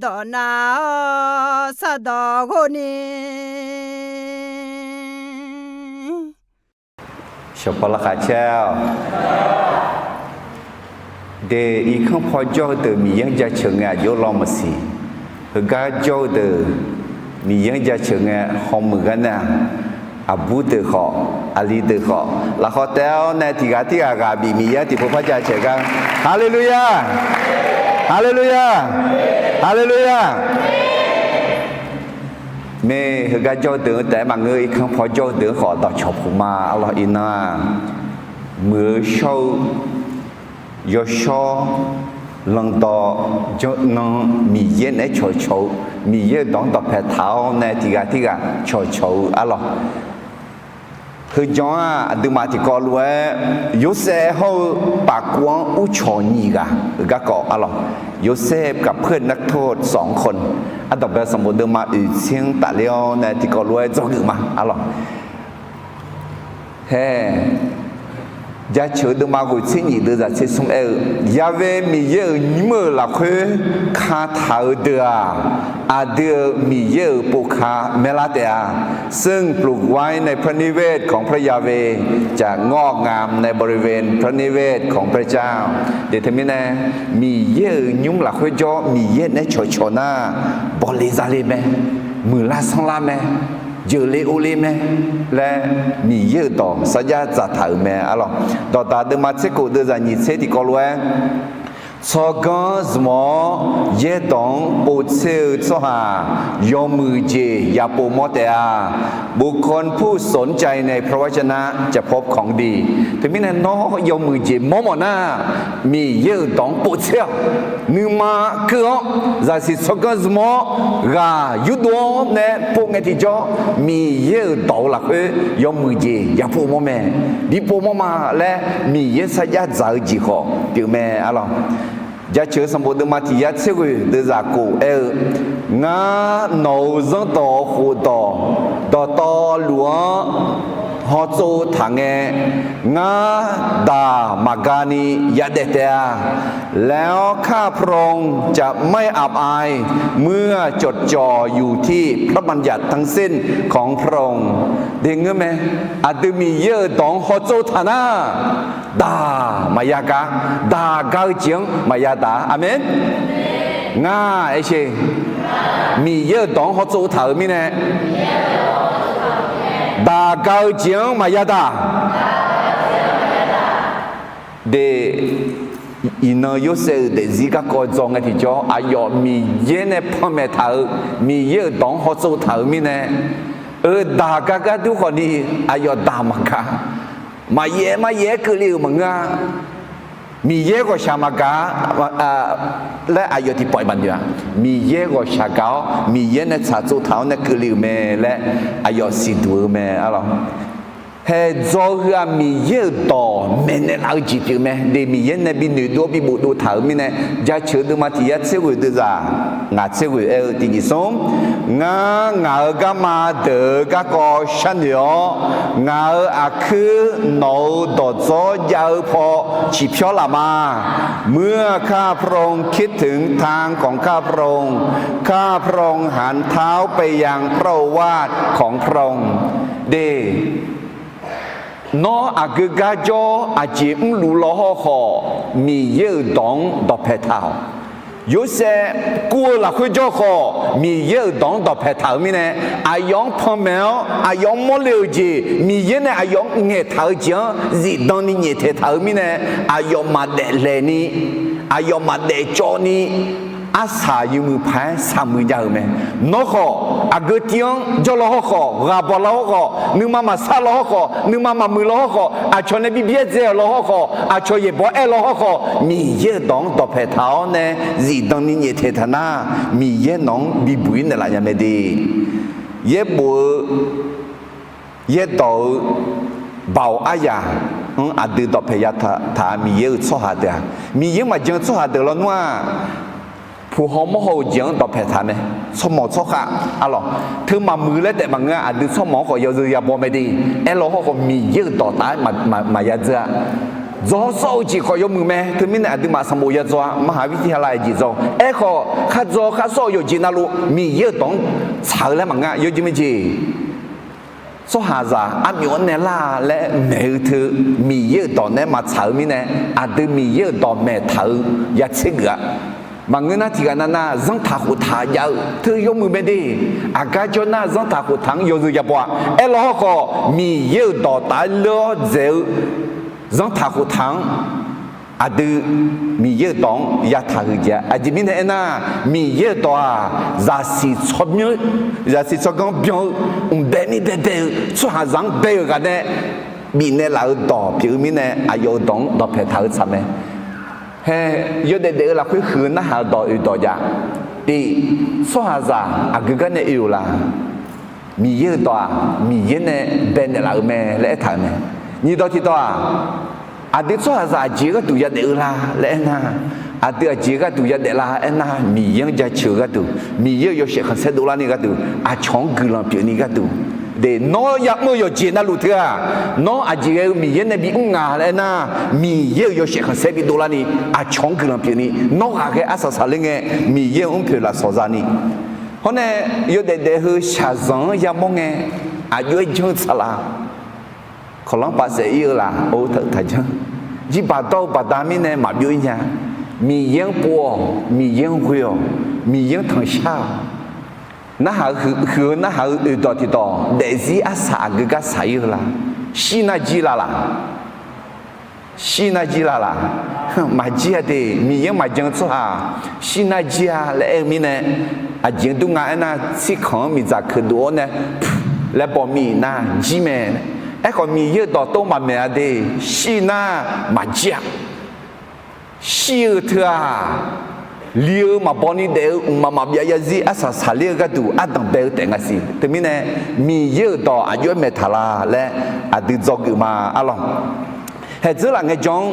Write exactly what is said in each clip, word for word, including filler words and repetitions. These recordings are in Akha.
dawq nav-awr sardawq ghov ni. Shawqpaw laqkhaq caer-awq. De, irkanr paw jawr-eu deuq Miqyaer-anr jaceuq ngae aqjox law maqsiq. Heugar jawr-eu deuq Miqyaer-anr jaceuq ngae hawmuiq gar nar-aq, aqbur deuq khawf, aqli deuq khawf, lafkhawf taef-awr nae tiqghaq tirghaq ghaq bif Miqyaer-anr tiqpov par jaceuq gar. Haleluya! Haleluya! Haleluya! Mae, heugar jawr-eu deuq-anr taef-aer maqngeur, irkanr paw jawr-eu deuq-anr khawf dawqcawq puq ma. Arlawq, iqnan-aq, muiq-eu shawr-eu yawshawr, lanqdawq janr nan, Miqyaer naeq-aer cawqcawq-eu, Miqyaer-euq dawq-anr dawqpae taq-awr nae tiqghaq tirghaq cawqcawq-eu arlawq. Heujan-aq, aqduimaf tiqkawv lof-aer Yorsaev hawr-eu pafkuv-anr urcawq nyiq ghaq-euq garkawv arlawq. โยเซฟกับเพื่อนนักโทษสองคน Ardanqbae sanqbof deuvma oeqtser-anr tafler-awr nae tiqkawv lof-aer dzawgeuf ma arlawq. Hae, jaceuq-eu deuvma ghoeqtser nyiq deuv zaqtser smr aer-eu, Yaqve Miqyaer-euq nymr-euq lafkhoer kataq-eu deuq-aq, aqdui-euq Miqyaer-euq povka maerlar taef-a. ซึ่งปลูกไว้ในพระนิเวศของพระยาเวห์ จะงอกงามในบริเวณพระนิเวศของพระเจ้า Deuq teumirnae, Miqyaer-euq nymr lafkhoer jawr, Miqyaer naeq-aer cawqcawq nar, bawle zale mae, muiqlar sanrlar mae, jeuqle ovle mae laer Miqyaer-euq dawq sarjax dzaqtaq-euq mae arlawq. Dawqdaq deuvma tser khof deuv zaqnyiq tser tiqkawv lof-aer, tsawrganr zmq-awr yaerdawq-anr povtser-eu tsawrhaq yawmuiq jeq yapovmawr taef-a. บุคคลผู้สนใจในพระวจนะจะพบของดี Teumirnae nawr yawmuiq jeq mawrmawf nar, Miqyaer-euq dawq-anr povtser-awq. Nuima keuv-awr, zaqsiq tsawrganr zmq-awr, ghaq yurdov-awr nae pov ngae tiqjawr, Miqyaer-euq dawq-eu lafkhoer yawmuiq jeq yapovmawr mae, bipovmawr ma laer Miqyaer sarjax dzaq-eu jeq khawf pyeufmae arlawq. Jaceuq-eu sanqbof deuvma tiq yar tser ghoeq deuv zaq khof aer-eu, Ngar nawq-euq zanrdawq khofdawq dawqtawvluf-anr hawtsov taq ngae, ngar daq maqga ni yadaef taef-a. Laer-awr kar-eu พระองค์จะไม่อับอาย เมื่อจดจ่ออยู่ที่พระบัญญัติทั้งสิ้นของพระองค์ Deuq ngeur mae, aqdui Miqyaer-euq dawq-anr hawtsov taq nar, daq maqya gar, daq ga-eu jeq-anr maqya daq-a. Aqmeq. Ngar aer sher, Miqyaer-euq dawq-anr hawtsov taq-euq mirnae, daq ga-eu jeq-anr maqya daq. De, iqnan Yorsaev-euq daefzir garkawv dzaw ngae tiqjawr, aqyawf Miqyaer nae panmaeq taq-euq, Miqyaer-euq dawq-anr hawtsov taq-euq mirnae, eu, daq ga gar dur khawfni, aqyawf daq maqga, maqyaef maqyaef-aer keuvle-euq maqngeur-a. Miqyaer ghawqshaq maqgaq laer aqyawf tiqpawf-iq maqnoeq-a. Miqyaer ghawqshaq gaq-awr, Miqyaer nae tsaqtsov taq-awr nae keuvle-euq mae laer aqyawf siqduq-eu mae arlawq. Hae, dzaw heu-aq Miqyaer-euq dawq maeqnaeq laf-eu jeq pyeuf mae. De, Miqyaer nae bi noeqdov-awr bi bofdov taq-euq mirnae, jaceuq-eu deuvma tiq yar tser ghoeq deuv zaq ngaq tser ghoeq aer-eu tiq nyiq smr, Ngar ngaq-euq garma deuq-eu garkawv sharnoeq-awr, ngaq-euq aqkuir nawq-euq dawqdzawr jav-eu paw ciqpyawr laf ma. เมื่อข้าพระองค์คิดถึงทางของข้าพระองค์ ข้าพระองค์หันเท้าไปยังพระโอวาทของพระองค์ De, nawr aqgeu gar jawr-awr aqjeq mrluf law hawrkhawf, Miqyaer-euq dawq-anr dawqpae taq-awq. Yorsaev kuv-eu lafkhoer jawr khawf, Miqyaer-euq dawq-anr dawqpae taq-euq mirnae, aqyawf-anr panmaeq-awr aqyawf-anr mawrle-euq jeq, Miqyaer nae aqyawf-anr ngaeqtaq-eu jeq-anr zifdan ni nyaeftaeq taq-euq mirnae, aqyawf maqdaef laeq ni, aqyawf maqdaef cawv ni, arsaq yawmuiq paq-aer saqmuiq jav-euq mae. Nawr khawf, aqgeu tiv-anr jawr law hawrkhawf, ghaq bawq law hawrkhawf, nuima maqsar law hawrkhawf, nuima maqmuiq law hawrkhawf, aqcawq nae bi byaerdzae-euq law hawrkhawf, aqcawq yaeqbawq-aer law hawrkhawf, Miqyaer-euq dawq-anr dawqpae taq-awr nae zifdan ni nyaeftaeq taq nar, Miqyaer nawq-anr bibuq-ir naeqlaf nya mae de. Yaerbof-eu, yaerdawq-eu, baoq aryaq-anr aqdui dawqpae ya taq-a. Miqyaer-euq tsawrhaq deuq-aq, Miqyaer maqjan-eu tsawrhaq deuq lawnmr-aq, puq haw mawr haw-euq jeq-anr dawqpae taq mae. Tsawrmawq tsawrkhav arlawq, teu maqmuiq laer taef maqngeur-a. Aqdui tsawrmawq-anr khawf yawzeu yabaw mae de. Aerlaw hawrkhawf Miqyaer-euq dawqtaf-aer maqya dzeur-a. Dzaw sawr-eu jeq khawf yawmuiq mae. Teumirnae aqduimaf sanqbof ya dzaw-a, มหาวิทยาลัย jeq dzaw. Aerkhawf, khar dzaw khar sawr-eu yawqjeq navluf Miqyaer-euq dawq-anr tsaq-eu laer maqngeur, yawjeq majeq. Tsawrhaqzaq armyawf-anr nae lar laer maeq-eu teu, Miqyaer-euq dawq nae maqtsaq-eu mirnae, aqdui Miqyaer-euq dawq maeqtaq-eu ya tser geuf-a. Maqngeur nar, tiqghaq navnav zanrtaq khoftaq jav-eu teu yawmuiq mae de. Aqgar jawr nar, zanrtaq khoftaq-anr yawzeu ya baw-a. Aerlaw hawrkhawf, Miqyaer-euq dawq tafler-awr dzaeq-eu zanrtaq khoftaq-anr aqdui Miqyaer-euq dawq-anr yataq huiq jeq-a. Aqjeq mirnae aernar, Miqyaer-euq dawq-aq, zaqsiq tsawrmyanr, zaqsiq tsawrganr byan-eu mqbae mir baebae-eu tsawrhaqzaq-anr bae-euq ghaq nae bifnaeq laf-eu dawq pyeuf-eu mirnae, aqyawf-euq dawq-anr dawqpae taq-eu tsaq mae. Hae, yawdaef daef-eu lafkhoer huiq-eu narhaq-eu dawq oeq dawq jav. Tiq, tsawrhaqzaq aqgeu gar nae oe-euq la? Miqyaer-euq dawq-aq, Miqyaer nae baenaeq laf-euq mae laer aertaq-euq mae. Nyiq dawq tiqdawq-aq, aqdui tsawrhaqzaq aqjeq gharduq yadaef-eu la laer aernar, aqdui aqjeq gharduq yadaef la aernar, Miqyaer-anr jaceuq-eu gharduq, Miqyaer-euq yawshaef khanqsaer dovlarni gharduq, aqcawq-anr guiqlanq pyeufni gharduq. De, nawr yamr-eu yawqjeq navluf teu-aq, nawr aqjeq ghae-eu Miqyaer nae bimr nga laer aernar, Miqyaer-euq yawshaef khanqsaer bidovlarni, aqcawq-anr guiqlanq pyeufni, nawr ghaqghae arsaq saqler ngae, Miqyaer-euq mrpoeq lafsawq zani. Hawr nae, yawdaef daef heu shaqzanq-anr yamawr ngae, aqjox-aer janr-eu tsaqlaq, kawqlanr pav saef ir-eu laf, or, taq taqjanr. Jirbaq dawr-eu baqda mirnae maqbyov ir nya. Miqyaer-anr pov-awq, Miqyaer-anr ghoe-awq, Miqyaer-anr tanqshar-awq. Narhaq-eu huiq-eu narhaq-eu oeq dawq tiqdawq, daefzir arsaq aqgeu gar saq ir-eu la? Shir nar jir la laq? Shir nar jir la laq? Maqjir-a de. Miqyaer-anr maqjan-eu tsawrhaq shir nar jir-a laer aer-eu mirnae, aqjeq-anr dur nga aernar, tsirkanq-anr miqdzaq keuqdov-awr nae laer baw mi nar jir mae. Aerkhawf, Miqyaer-euq dawqtawv maqmaeq-a de. Shir nar maqjir-a. Shir-eu teu-aq, li-eu maqbaw ni daef-eu mqmaq maqbyav yarzir arsaq saqler-eu gharduq ardanq bae-eu taef nga siq. Teumirnae, Miqyaer-euq dawq aqjox-aer maeqtaq la laer aqdui dzawgeuf ma arlawq. Haeqdzeur laf ngaejawr-anr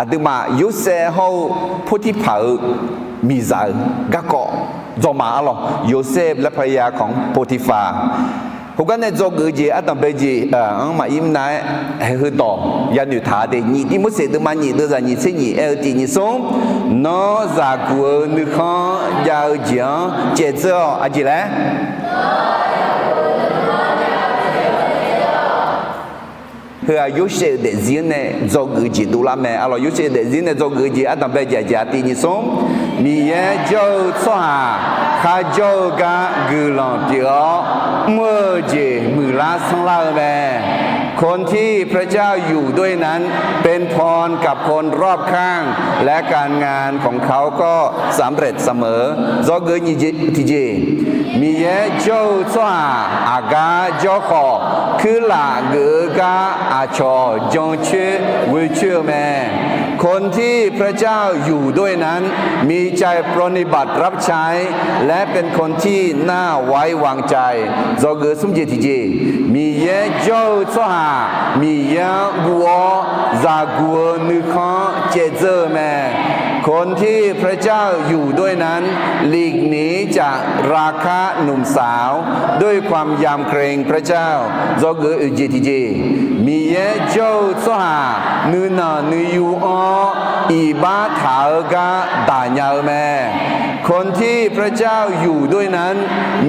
aqduimaf Yorsaev hawr-eu Portirpaq-euq miqzaq-euq garkawv dzawma arlawq. Yorsaev laer parya kawq-anr Portirpaq. Heugar nae dzawgeuf-eu jeq ardanq bae-eu jeq-anr maqir mr nav-aer, haeq heudawq yanoeq taq-a de. Nyiq Tirmorseq deuvma nyiq deuvzaq nyiq tser nyiq aer-eu tiq nyiq smr, nawr zaqguq-eu nuikhanr jav-eu jeq-anr caevdzeur-awq. Aqjeq laer Heu-aq, Yorsaev-euq daefzir-anr nae dzawgeuf-eu jeq dovlar mae. Arlawq, Yorsaev-euq daefzir nae dzawgeuf-eu jeq ardanq bae-eu jeq aqjeq tiq nyiq smr, Miqyaer jawr-eu tsawrhaq kharjawr-eu gar guiqlanq pyeuf-awr, mr-eu jeq muiqlar sanrlar-eu mae. คนที่พระเจ้าอยู่ด้วยนั้น เป็นพรกับคนรอบข้าง และการงานของเขาก็สำเร็จเสมอ Dzawgeuf nyiq jeq tiqjeq, Miqyaer jawr-eu tsawrhaq aqgar jawr khawf, kuirlaf geuf-eu gar aqcawq jancoer ghoecoer-eu mae. คนที่พระเจ้าอยู่ด้วยนั้น มีใจปรนนิบัติรับใช้ และเป็นคนที่น่าไว้วางใจ Dzawgeuf smr jeq tiqjeq, Miqyaer jawr-eu tsawrhaq Miqyaer-anr guv-awr zaqguq-eu nuikhanr caevdzeur-eu mae. คนที่พระเจ้าอยู่ด้วยนั้น หลีกหนีจากราคะหนุ่มสาว ด้วยความยำเกรงพระเจ้า Dzawgeuf oeq jeq tiqjeq, Miqyaer jawr-eu tsawrhaq nuinanq nuiyu-anr iqbax taq-eu gar daq nya-eu mae. คนที่พระเจ้าอยู่ด้วยนั้น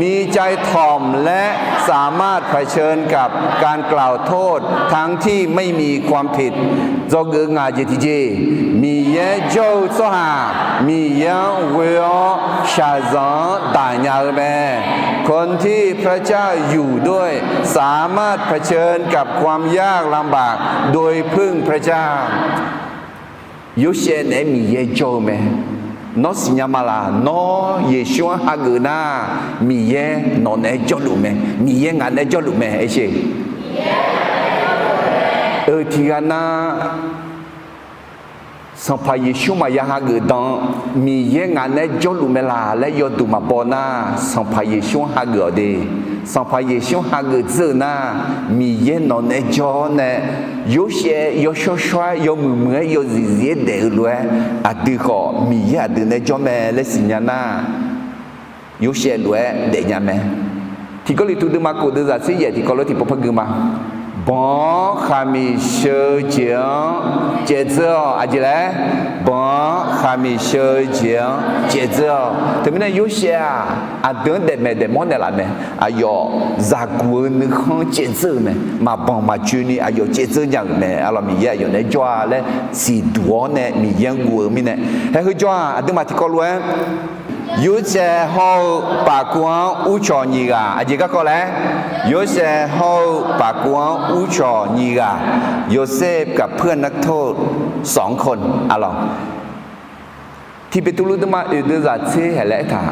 มีใจถ่อมและสามารถเผชิญกับการกล่าวโทษทั้งที่ไม่มีความผิด Dzawgeuf ngaq jeq tiqjeq, Miqyaer jawr-eu tsawrhaq Miqyaer-anr ghoe-awr shaqzanq-anr daq nya-eu mae. คนที่พระเจ้าอยู่ด้วย สามารถเผชิญกับความยากลำบากโดยพึ่งพระเจ้า Yorsaev naeq-aer Miqyaer jawr-eu mae. Nawr siqnya ma laq? Nawr Yeqsur-anr hageuf nar, Miqyaer nawq naeq-aer jawrluf mae. Miqyaer ngaq naeq-aer jawrluf mae. Aer sher. Euq tiqghaq nar, Sanqpaq Yeqsur maqya hageuf dan, Miqyaer ngaq naeq-aer jawrluf mae laq laer yawduq maqbaw nar, Sanqpaq Yeqsur-anr hageuf-awq de. Sanqpaq Yeqsur-anr hageuf dzeur-eu nar, Miqyaer nawq naeq-aer jawr-awr nae, Yorsaev yawshawr shawr-aer yawmuiq muiq-aer yawzif zif-aer daef-eu lof-aer, aqdui khawf Miqyaer aqdui naeq-aer jawr mae laer siqnya nar, Yorsaev lof-aer daefnya mae. Tiq Gawrliqtu deuvma kof deuvzaq tser yaef tiqkawv lof tiqpov par gui ma. Banq-anr khaqmiq sheu-eu jeq-anr caevdzeur-awq. Aqjeq laer? Banq-anr khaqmiq sheu-eu jeq-anr caevdzeur-awq. Teumirnae Yorsaev-aq, aqdui-anr daefmaeq daefmawr naeqlaf mae. Aqyawf zaqguq-eu nuikhanr caevdzeur-euq mae. Maqbanq maqjoeni aqyawf caevdzeur nya-euq mae. Arlawq, Miqyaer aqyawf naeq-aer jawr-a laer siqduq-awr nae Miqyaer-anr guv-eu mirnae, haeq heu jawr-aq, aqduimaf tiqkawv lof-aer Yorsaev hawr-eu pafkuv-anr uvcawq nyiq ghaq. Aqjeq garkawv laer? Yorsaev hawr-eu pafkuv-anr uvcawq nyiq ghaq. โยเซฟกับเพื่อนนักโทษสองคน Arlawq, tiqbeqtuvluv deuvma oeq deuvzaq tser haeq laer aertaq,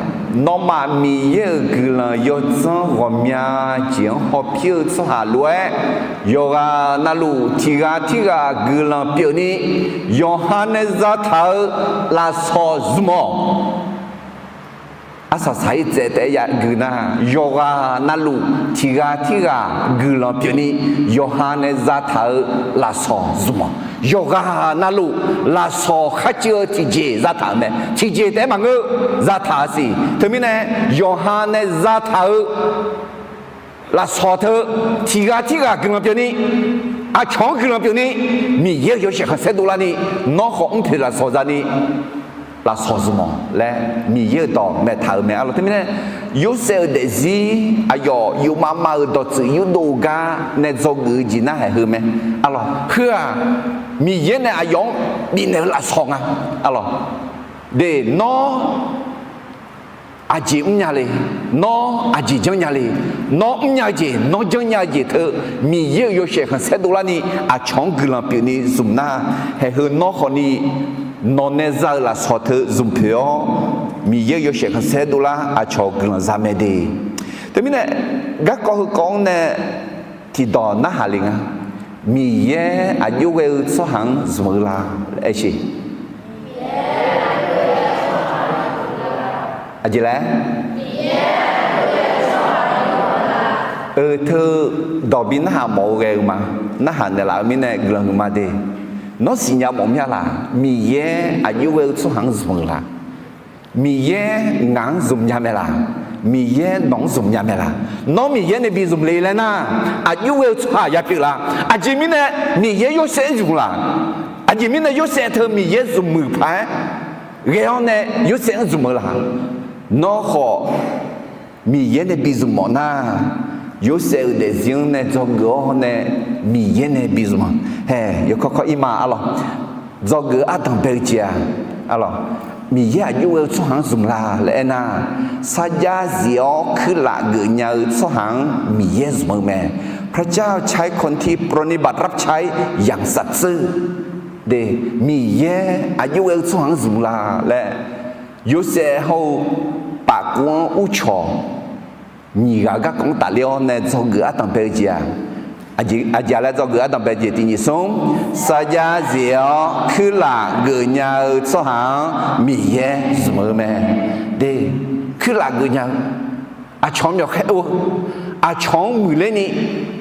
nawmaf Miqyaer-euq guiqlanq yawdzanr ghawqmya jeq-anr hawpir-eu tsawrhaq lof-aer, yawqghaq navluf tiq ghaq tirghaq guiqlanq pyeufni, yawqha nae zataq-eu lafsawq zmq-awq. Arsaq saq-ir tsaev taef-aer yagui nar, yawqghaq navluf tiq ghaq tirghaq guiqlanq pyeufni, yawqha nae zataq-eu lafsawq zmq-awq. Yawqghaq navluf lafsawq kharcuiv-eu tiqjeq zataq-euq mae. Tiqjeq taef-aer maqngeur, zataq-eu siq. Teumirnae yawqha nae zataq-eu lafsawq teu tiq ghaq tirghaq guiqlanq pyeufni, aqcawq-anr guiqlanq pyeufni, Miqyaer-euq yawshaef khanqsaer dovlarni, nawr khawf mrpoeq lafsawq zani lafsawq zmq-awq laer Miqyaer-euq dawq maeqtaq-euq mae. Arlawq, teumirnae Yorsaev-euq daefzir aqyawf yufmav mav-euq dawqtsuif yurdov gar nae dzawgeuf-eu jeq nar haeq heu mae. Arlawq, heu-aq, Miqyaer nae aqyawf-anr bifnaeq-eu lafsawq nga. Arlawq, de, nawr aqjeq mrnya le, nawr aqjeq janrnya le, nawr mrnya-eu jeq, nawr janrnya-eu jeq teu, Miqyaer-euq yawshaef khanqsaer dovlarni aqcawq-anr guiqlanq pyeufni zmq nar, haeq heu nawr khawfni nawq nae za-eu lafsawq teu zmq poeq-awr, Miqyaer-euq yawshaef khanqsaer dovlar aqcawq guiqlanq za mae de. Teumirnae garkawv heukawv-anr nae tiqdawq narhaq le nga. Miqyaer aqjox ghae-eu tsawrhaq-anr zmq-eu la? Aer siq. Aqjeq laer? Eu, teu dawq bi narhaq mawf-eu ghae-eu ma. Narhaq naeqlaf-eu mirnae guiqlanq huiqma de. Nawr siqnya mawf mya laq? Miqyaer aqjox ghae-eu tsawrhaq-anr zmq-eu la? Miqyaer ngaq-anr zmq nya mae laq? Miqyaer nawq-anr zmq nya mae laq? Nawr Miqyaer nae bi zmq le laer nar, aqjox ghae-eu tsawrhaq ya pyeuf la? Aqjeq mirnae Miqyaer Yorsaev-anr zmq laq? Aqjeq mirnae Yorsaev teu Miqyaer zmq muiq paq-aer ghae-awr nae Yorsaev-anr zmq-eu laq? Nawr khawf Miqyaer nae bi zmq mawf nar, Yorsaev-euq daefzir-anr nae dzawgeuf-awr nae Miqyaer nae bi zmq-a. Haeq, yawkawr kawr-ir ma. Arlawq, dzawgeuf-eu ardanq bae-eu jeq-aq, arlawq, Miqyaer aqjox ghae-eu tsawrhaq-anr zmq la laer aernar, sarjax zif-awr kuirlaf geufnya-eu tsawrhaq-anr Miqyaer zmq-eu mae. พระเจ้าใช้คนที่ปรนนิบัติรับใช้อย่างสัตย์ซื่อ de, Miqyaer aqjox ghae-eu tsawrhaq-anr zmq la laer, Yorsaev hawr-eu pafkuv-anr uvcawq nyiq ghaq garkawv-anr tafler-awr nae dzawgeuf ardanq bae-eu jeq-aq, aqjeq laer dzawgeuf ardanq bae jeq tiq nyiq smr, sarjax zif-awr kuirlaf geufnya-eu tsawrhaq-anr Miqyaer zmq-eu mae. De, kuirlaf geufnya-eu, aqcawq-anr myawqkhaer or-eu, aqcawq-anr muiqler ni,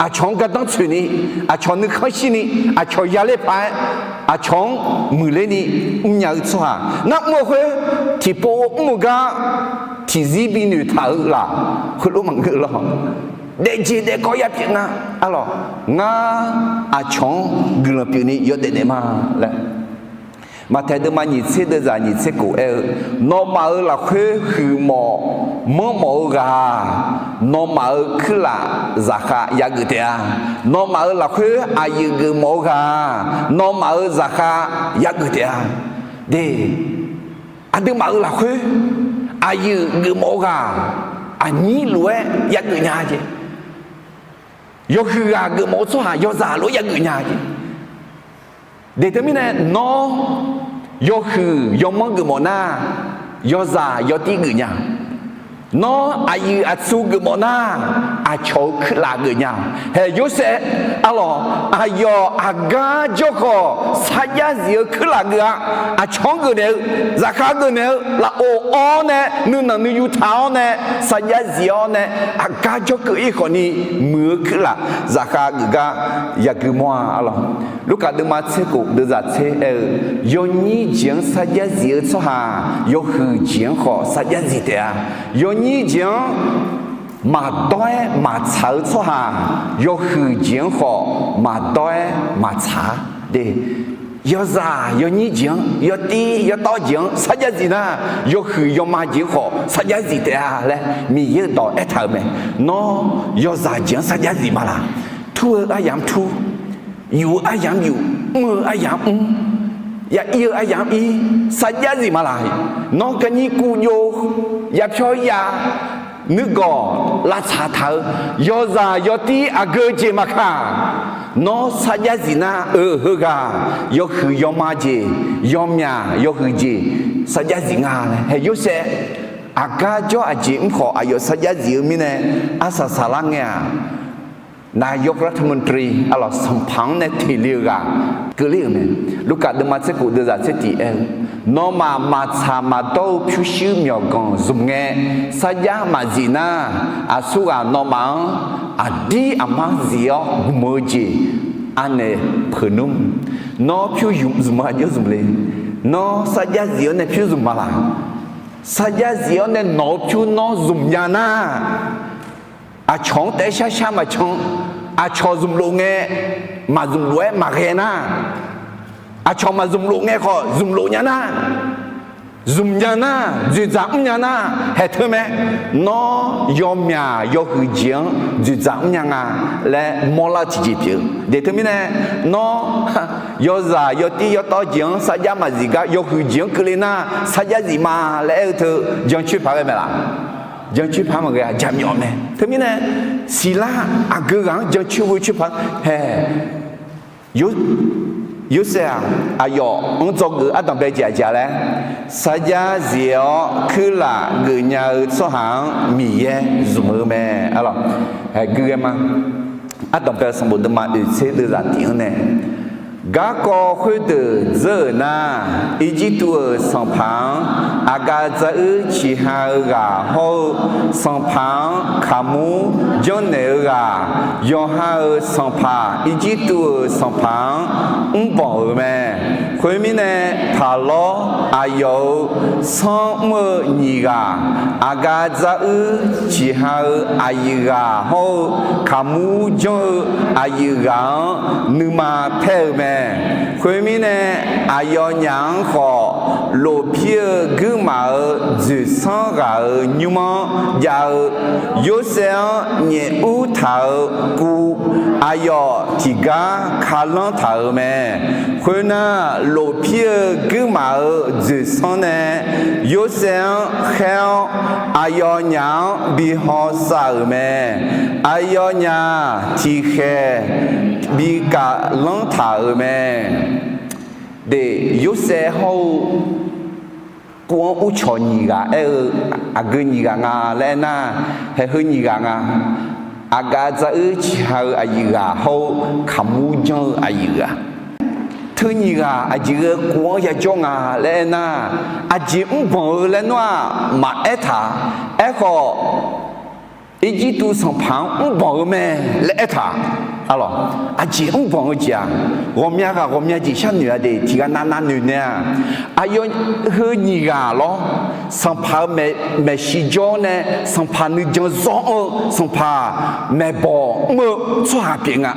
aqcawq-anr gardanr tsoeq ni, aqcawq nuikhanr shir ni, aqcawq yaler paq-aer, aqcawq-anr muiqler ni mrnya-eu tsawrhaq nar, mr-eu khoer tiqpov mr-eu gar tiqzir bi noeqtaq-eu laf, heulof maqngeur lawr. Daefjeq daefkawv ya pyeuf nga. Arlawq, ngar aqcawq-anr guiqlanq pyeufni yawdaef daef ma laer. Maqtaeq deuvma nyiq tser deuvzaq nyiq tser khof aer-eu, nawmaf-euq lafkhoer huiqmawf manrmawf-eu ghaq-aq, nawmaf-euq kuirlaf zaqkhav yageuf taef-a. Nawmaf-euq lafkhoer aqyuif geufmawf-eu ghaq-aq, nawmaf-euq zaqkhav yageuf taef-a. De, aqduimaf-euq lafkhoer aqyuif geufmawf-eu ghaq-aq, aqnyir lof-aer yageuf nya jeq. Yawhuiq ghaq geufmawf-eu tsawrhaq yawzaq lof-aer yageuf nya jeq. De, teumirnae nawr yawhuiq yawmanr geufmawf nar, yawzaq yawtir geuf nya. Nawr aqyuif aqtsu geufmawf nar, aqcawq-euq kuirlaf geuf nya. Haeq, Yorsaev, arlawq, aqyawf aqgar jawr khawf sarjax zif-eu kuirlaf geuf-a. Aqcawq-anr geufnaeq-eu, zaqkhav geufnaeq-eu lafov awr nae nuinanq nuiyu taq-awr nae sarjax zif-awr nae aqgar jawrkeuv-ir khawfni muiq-eu kuirlaf zaqkhav geuf gar yagui mawr-a. Arlawq, Lurkaf deuvma tser khof deuvzaq tser aer-eu, yawnyir jeq-anr sarjax zif-eu tsawrhaq yawhuiq jeq-anr khawf sarjax zif taef-a. Yawnyir jeq-anr Maqdawr-aer maqtsaq-eu tsawrhaq, yawhuiq jeq-anr khawf maqdawr-aer maqtsaq-a. De, yawzaq yawnyir jeq-anr, yawtir yawtawv jeq-anr sarjax zif nar, yawhuiq yawma jeq-anr khawf sarjax zif taef-a laer Miqyaer-euq dawq aertaq-euq mae. Nawr yawzaq jeq-anr sarjax zif ma laq? Tur-eu aryamq-anr tur, yuf-eu aryamq-anr yuf, mr-eu aryamq-anr mr, ya ir-eu aryamq-anr ir, sarjax zif ma laq? Nawr kanyir kuv jov, yapyawr ya, nuigawq lavtsaq taq-eu, yawzaq yawtir aqgeu jeq maqkaq, nawr sarjax zif nar-euq heughaq, yawhuiq yawma jeq, yawmyaq yawhuiq jeq sarjax zif nga laer. Hae, Yorsaev aqgar jawr aqjeq mr khawf aqyawf sarjax zif-eu mirnae, arsaq saqlar ngae-aq, นายกรัฐมนตรี arlawq sanqpaq-anr nae teqle-eu ghaq keuvler-euq mae. Lurkaf deuvma tser khof deuvzaq tser tiq aer-eu, nawmaf maqtsaq maqdawr-eu pyurshuir myawqganq zmq ngae, sarjax maqzif nar, aqsurghaq nawmaf-anr aqdir aqmar zif-awr gmq-eu jeq anaeq peuq nmr. Nawr pyur zmq-eu aqjox zmq le? Nawr sarjax zif-awr nae pyur zmq ma laq? Sarjax zif-awr nae nawq-eu pyur nawr zmq nya nar, aqcawq-anr taef-aer shar shar maqcan, aqcawq zmqlof ngae maqzmqlof-aer maqghae nar, aqcawq maqzmqlof ngae khawf zmqlof nya nar, zmq nya nar, dzoeqdzaq mr nya nar, haeq teu mae. Nawr yawmyaq yawhuiq jeq-anr dzoeqdzaq mr nya nga laer mawrlar-eu tiqjeq pyeuf-eu. De teumirnae, nawr yawzaq yawtir yawtawv jeq-anr sarjax maqzif gar yawhuiq jeq-anr keuvle nar sarjax zif ma laer aer-eu teu jancoer paq ghae mae laq? Jancoer paq maqghae-a, jaqmyawf mae. Teumirnae, siqlar aqgeu ghaq-anr jancoer ghoe coer paq hae. Yorsaev-aq, aqyawf-anr dzawgeuf ardanqbae jeq aqjeq laer, sarjax zif-awr kuirlaf geufnya-eu tsawrhaq-anr Miqyaer zmq-eu mae. Arlawq, haeq gui ghae ma. Ardanqbae-eu sanqbof deuvma oeq tser deuvzaq tiq-anr nae, garkawv khoerdeuq dzeur-euq nar, Irjirtuv-euq sanqpaq-anr aqgaf dzaruir ciqha-eu ghaq hawr-eu, sanqpaq-anr kaqmur janrnaeq-eu ghaq, yawqha-euq sanqpaq, Irjirtuv-euq sanqpaq-anr mrbanq-euq mae. Khoermirnae, taqlawr aqyawf-euq sanr mr-eu nyiq ghaq, aqgaf dzaruir ciqha-eu aqyuif ghaq hawr-eu, kaqmur janr-eu aqyuif ghaq-anr nuima paer-eu mae. Khoermirnae, aqyawfnyaf-anr khawf, lofpir-eu guirmaf-euq dzoeqsanr ghaq-euq nymr-anr jav-eu, Yorsaev-anr nyaef ur taq-euq kuv, aqyawf tiqgar kalanr taq-euq mae. Khoernar, lofpir-eu guirmaf-euq dzoeqsanr nae Yorsaev-anr khaer-awr, aqyawfnyaf-anr bi hawsav-euq mae. Aqyawfnyaf tiqkhaeq bi kavlanr taq-euq mae. De, Yorsaev hawr-eu kuv-anr urcawq nyiq ghaq aer-eu, aqgeu nyiq ghaq nga laer aernar, haeq heu nyiq ghaq nga. Aqgaf dzaruir ciqha-eu aqyuif ghaq hawr-eu, kaqmur janr-eu aqyuif ghaq, teu nyiq ghaq aqjeq ghae kuv-anr yajawr nga laer aernar, aqjeq mrbanq-eu laer nawr-aq maqaer taq. Aerkhawf, Irjirtuv sanqpaq-anr mrbanq-eu mae laer aertaq. Arlawq, aqjeq mrbanq-eu jeq-aq, ghawqmya ghaq ghawqmya jeq sharnoeq-a de, tiqghaq navnav noeq nae-aq, aqyawf heu nyiq ghaq lawr, sanqpaq-euq maeqshi jawr nae, sanqpaq nuijan zawr-eu, sanqpaq maeqbawq mr-eu tsawrhaq pyeuf nga.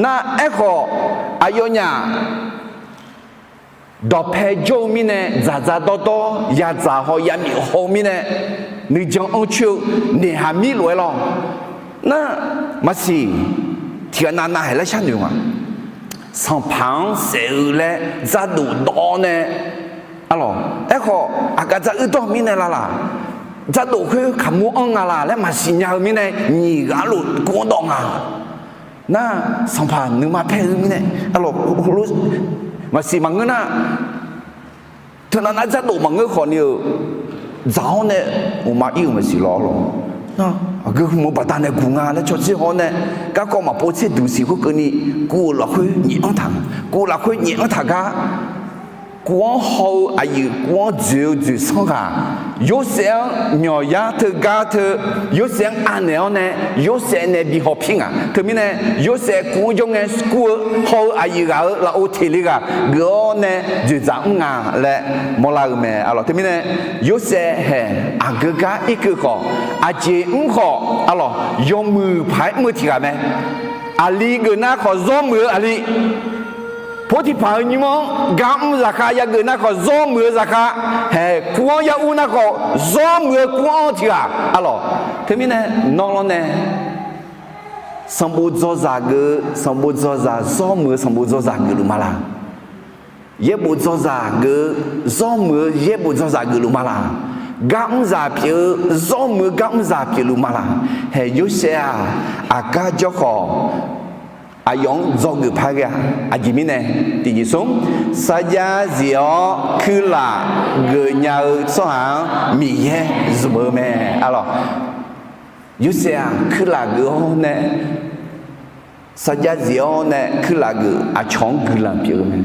Nar aerkhawf, aqyawfnyaf dawqpae jawr-eu mirnae, dzaqdzaq dawrdawr yadzaq haw yamyuf haw-eu mirnae, nuijan anr coer-eu naeqhaq mir lof-aer lawr. Nar, maqsiq, tiqghaq navnav haeq laer sharnoeq nga. Sanqpaq-anr saef-eu laer dzardof dawv-awr nae, arlawq, aerkhawf aqgaf dzaruir dawr mirnae lalaq, dzardof khoer kaqmur anr nga laq laer maqsiq nya-eu mirnae, nyiq ghaq lof kuv-anr dawv nga. Nar, sanqpaq nuima paer-eu mirnae, arlawq, maqsiq maqngeur nar, teunav nar dzardof maqngeur khawfni-euq, dzaq-awr nae uqma ir-euq maqsiq lawr lawr. Aqgeu hmq-eu baqdanae guq nga laer cawtser haw-awr nae, garkawv maqpov tser duq siq khoerkeuvni, kuv-euq lafkhoer nyaef anr taq, kuv-euq lafkhoer nyaef anr taq gar, kuv-anr haw-eu aqyuif, kuv-anr dzoeq-eu dzoeqsanr ghaq, Yorsaev-anr myawqyar teugar teu, Yorsaev-anr anaeq-awr nae, Yorsaev nae bi haw pir nga. Teumirnae, Yorsaev kuv-anr jawr ngae kur-eu haw-eu aqyuif ghaq-euq lafov teq le ghaq geuf-awr nae dzoeqdzaq mr nga laer mawrlar-eu mae. Arlawq, teumirnae, Yorsaev haeq aqgeu gar irkeuv khawf, Aqjeq mr khawf, arlawq, yawmuiq paq-aer mr-eu tiq ghaq mae. Aqli geuf nar khawf, zawr muiq-eu aqli. Potiqpaq-euq nymr-anr gar mr zaqkhav yageuf nar khawf, zawr muiq-eu zaqkhav, haeq, kur-anr ya ur nar khawf, zawr muiq-eu kur-anr tiq ghaq, arlawq. Teumirnae nawr lawrnae sanqbof dzawzaq geuf-eu sanqbof dzawzaq, zawr muiq-eu sanqbof dzawzaq geufluf ma laq? Yaerbof dzawzaq geuf-eu zawr muiq-eu yaerbof dzawzaq geufluf ma laq? Gar mr zaq pyeuf-eu zawr muiq-eu gar mr zaq pyeufluf ma laq? Haeq, Yorsaev-aq, aqgar jawr khawf, aqyawf-anr dzawgeuf par ghae-a. Aqjeq mirnae, tiqjeq smr, sarjax zif-awr kuirlaf geufnya-eu tsawrhaq-anr Miqyaer zmq-eu mae, arlawq. Yorsaev-aq, kuirlaf geuf-awr nae, sarjax zif-awr nae kuirlaf geuf, aqcawq-anr guiqlanq pyeuf-eu mae.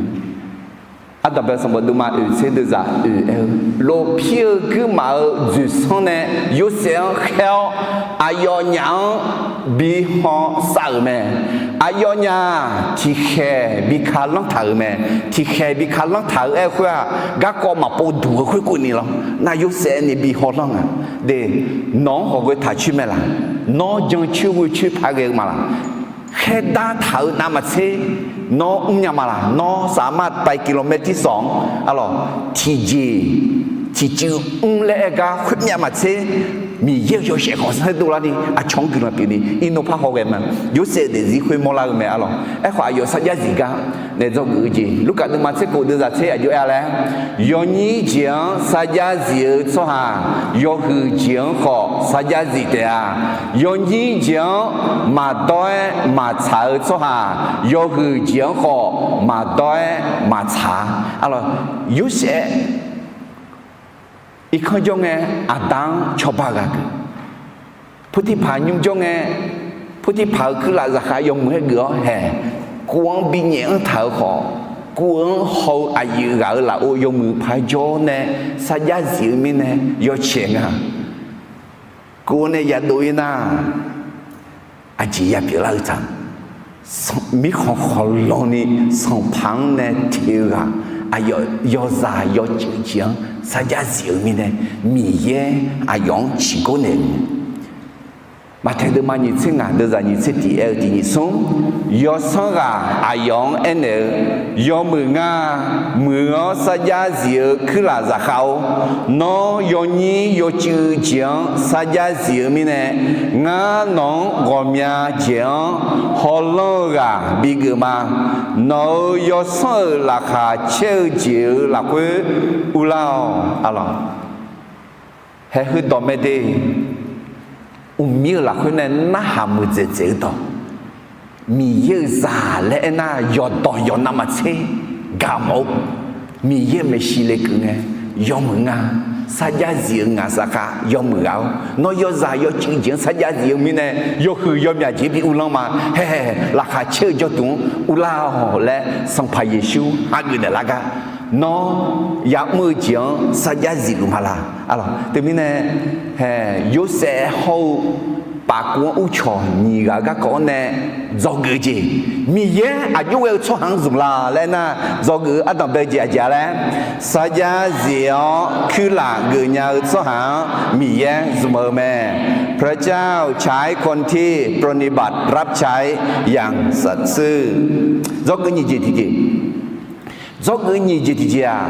Ardanqbae sanqbof deuvma oeq tser deuvzaq oeq aer-eu, lofpir-eu guirmaf-euq dzoeqsanr nae Yorsaev-anr khaer-awr, aqyawfnyaf-anr bi haw sav-euq mae. Aqyawfnyaf tiqkhaeq bi ka lanr taq-euq mae. Tiqkhaeq bi ka lanr taq-euq aer-eu khoer-aq, garkawv maqpov duq-eu khoerkeuv ni lawr. Nar Yorsaev ni bi haw lanr nga. De, nawq-anr hawq ghoe taq coer mae laq? Nawr jancoer ghoe coer par ghae-eu ma laq? Khaerdar taq-eu navmaqtser nawr mrnya ma laq? Nawr safmar pai กิโลเมตรที่สอง-anr, arlawq, tiqjeq tiqcuiv mr laer aer gar khoermyav maqtser, Miqyaer-euq yawshaef khawf saerdov larni aqcawq-anr guiqlanq pyeufni irnov par haw ghae ma. Yorsaev daefzir khoer mawrlar-eu mae, arlawq. Aerkhawf, aqyawf sarjax zif gar nae dzawgeuf-eu jeq, Lurkaf deuvma tser kof deuvzaq tser aqjox aer-a laer, yawnyir jeq-anr sarjax zif-eu tsawrhaq, yawhuiq jeq-anr khawf sarjax zif taef-a. Yawnyir jeq-anr maqdawr-aer maqtsaq-eu tsawrhaq, yawhuiq jeq-anr khawf maqdawr-aer maqtsaq-a. Arlawq, Yorsaev irkanr jawr ngae, aqda-anr cawba ghaq geuf. Potiqpaq nymr jawr ngae, Potiqpaq-euq kuirlaf zaqkhav yawmuiq-aer geuf-awr haeq, kuv-anr bi nyaef anr taq-euq khawf, kuv-anr haw-eu aqyuif ghaq-euq lafov yawmuiq paq-aer jawr nae sarjax zif-eu mirnae yawcaeq nga. Kuv-anr nae yadov-ir nar, aqjeq yapyeuf lar-eu taq. Mirkhanq khawqlawni Sanqpaq-anr nae te-eu ghaq, aqyawf yawzaq yawcuiv jeq-anr sarjax zif-eu mirnae, Miqyaer aqyawf-anr ciqgor naeq-eu mae. Maqtaeq deuvma nyiq tser ngaq deuvzaq nyiq tser tiq aer-eu tiq nyiq smr, yawsanr ghaq aqyawf-anr aernaeq-eu, yawmuiq ngar, muiq-awr sarjax zif-eu kuirlaf zaqkhav-or, nawr yawnyir yawcuiv jeq-anr sarjax zif-eu mirnae, ngar nawq-anr ghawqmya jeq-anr hawlanr-eu ghaq bigeuf ma. Nawq-euq yawsanr-euq laqkhaq caer-eu jeq-euq lafkhoer urlar-awq, arlawq. Haeq heudawq mae de, uqmir-euq lafkhoer nae narhaq muiqdzaeq dzaeq-eu dawq, Miqyaer-euq zaq laer aernar, yawqdawq yawqnavmaqtser gaq mawf-eu, Miqyaer-euq maeqshi lekeuv ngae, yawmuiq nga, sarjax zif-eu ngaq safkhav yawmuiq ghaq-or, nawr yawzaq yawcuiv jeq-anr sarjax zif-eu mirnae, yawhuiq yawmyaq jeq bi uvlanr ma. Haeq, laqkhaq caer-eu jawrduq-anr uvlar-awq laer Sanqpaq Yeqsur hageuf naeqlar gar, nawr ya'mr-eu jeq-anr sarjax zifluf ma laq? Arlawq, teumirnae, haeq, Yorsaev hawr-eu pafkuv-anr uvcawq nyiq ghaq garkawv-anr nae dzawgeuf-eu jeq, Miqyaer aqjox ghae-eu tsawrhaq-anr zmq la laer nar, dzawgeuf-eu ardanqbae jeq aqjeq-a laer, sarjax zif-awr kuirlaf geufnya-eu tsawrhaq-anr Miqyaer zmq-eu mae. พระเจ้าใช้คนที่ปรนนิบัติรับใช้อย่างสัตย์ซื่อ dzawgeuf nyiq jeq tiqjeq. Dzawgeuf nyiq jeq tiqjeq-aq,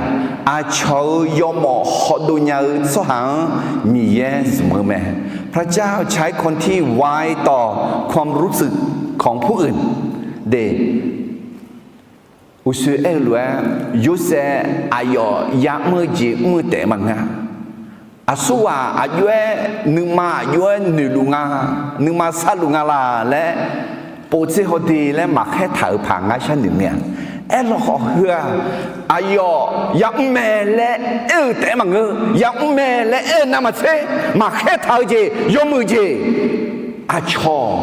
aqcawq-euq yawmawf hawdov nya-eu tsawrhaq-anr Miqyaer zmq-eu mae. พระเจ้าใช้คนที่ไว้ต่อความรู้สึกของผู้อื่น de. Uqshoe aer-eu lof-aer, Yorsaev aqyawf ya'mr-eu jeq mr-eu taef maqngeur-a. Aqsurghaq aqjox-aer nuima aqjox-aer noeqluf nga, nuima sarluf nga laq laer, povtser hawde laer maqkhaer taq-euq paq ngar sharnoeq mir-a. Aerlawkhawf heu-aq, aqyawf ya'mr mae laer aer-eu taef-aer maqngeur, ya'mr mae laer aer-eu navmaqtser maqkhaer taq-eu jeq yawmuiq jeq, aqcawq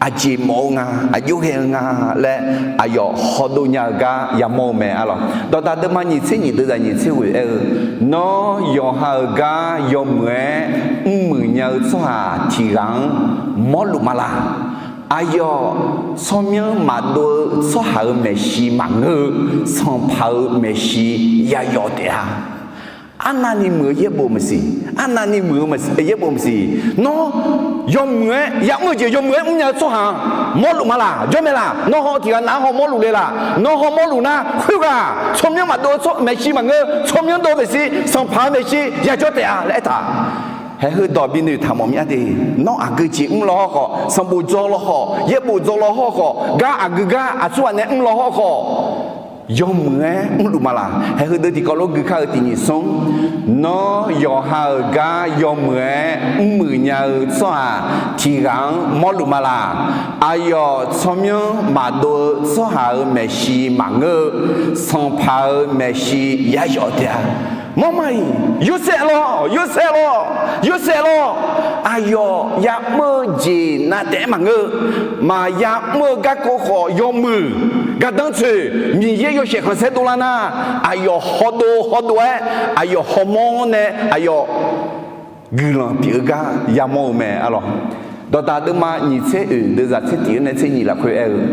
aqjeq mawf-eu nga, aqjox ghae-eu nga laer aqyawf hawdov nya-eu gar yamawr-eu mae, arlawq. Dawqdaq deuvma nyiq tser nyiq deuvzaq nyiq tser ghoeq aer-eu, nawr yawqha-euq gar yawmuiq-aer mrmuiq nya-eu tsawrhaq tiq ghaq-anr mawrluf ma laq? Aqyawf tsawrmyanr maqdov-eu tsawrhaq-euq maeqshi maqngeur-eu, Sanqpaq-euq maeqshi yayawf taef-a. Arnavni muiq-eu yaerbof maqsiq, arnavni muiq-eu yaerbof maqsiq. Nawr yawmuiq-aer ya'mr-eu jeq yawmuiq-aer mrnya-eu tsawrhaq-anr mawrluf ma laq? Jawr mae laq? Nawr haw tiq ghaq nav-anr haw mawrluf le laq? Nawr haw mawrluf nar, khoerghaq tsawrmyanr maqdov-eu maeqshi maqngeur, tsawrmyanr dov-eu maeqshi, sanqpaq-euq maeqshi yajawr taef-a laer aertaq. Haeq heu dawq binoeq taq mawf myav de. Nawr aqgeu jeq mr law hawr khawf, sanqbof dzaw law khawf, yaerbof dzaw law hawr khawf, gar aqgeu gar aqsurghaq nae mr law hawr khawf, yawmuiq-aer mrluf ma laq? Haeq heudeuq tiqkawv lof gui kar-eu tiq nyiq smr. Nawr yawqha-euq gar yawmuiq-aer mrmuiq nya-eu tsawrhaq tiq ghaq-anr mawrluf ma laq? Aqyawf tsawrmyanr maqdov-eu tsawrhaq-euq maeqshi maqngeur-eu, sanqpaq-euq maeqshi yayawf taef-a. Mawrma-iq, Yorsaev lawr, Yorsaev lawr, Yorsaev lawr. Aqyawf ya'mr-eu jeq nav taef-aer maqngeur. Maqya mr-eu garkawv khawf yawmuiq, gardanr tsoeq, Miqyaer yawshaef khanqsaer dovlar nar, aqyawf hawdov hawdov-aer, aqyawf hawmawr nae aqyawf guiqlanq pyeuf-eu gar yamawr-eu mae. Arlawq, dawqdaq deuvma nyiq tser oeq deuvzaq tser tiq-anr nae tser nyiq lafkhoer aer-eu,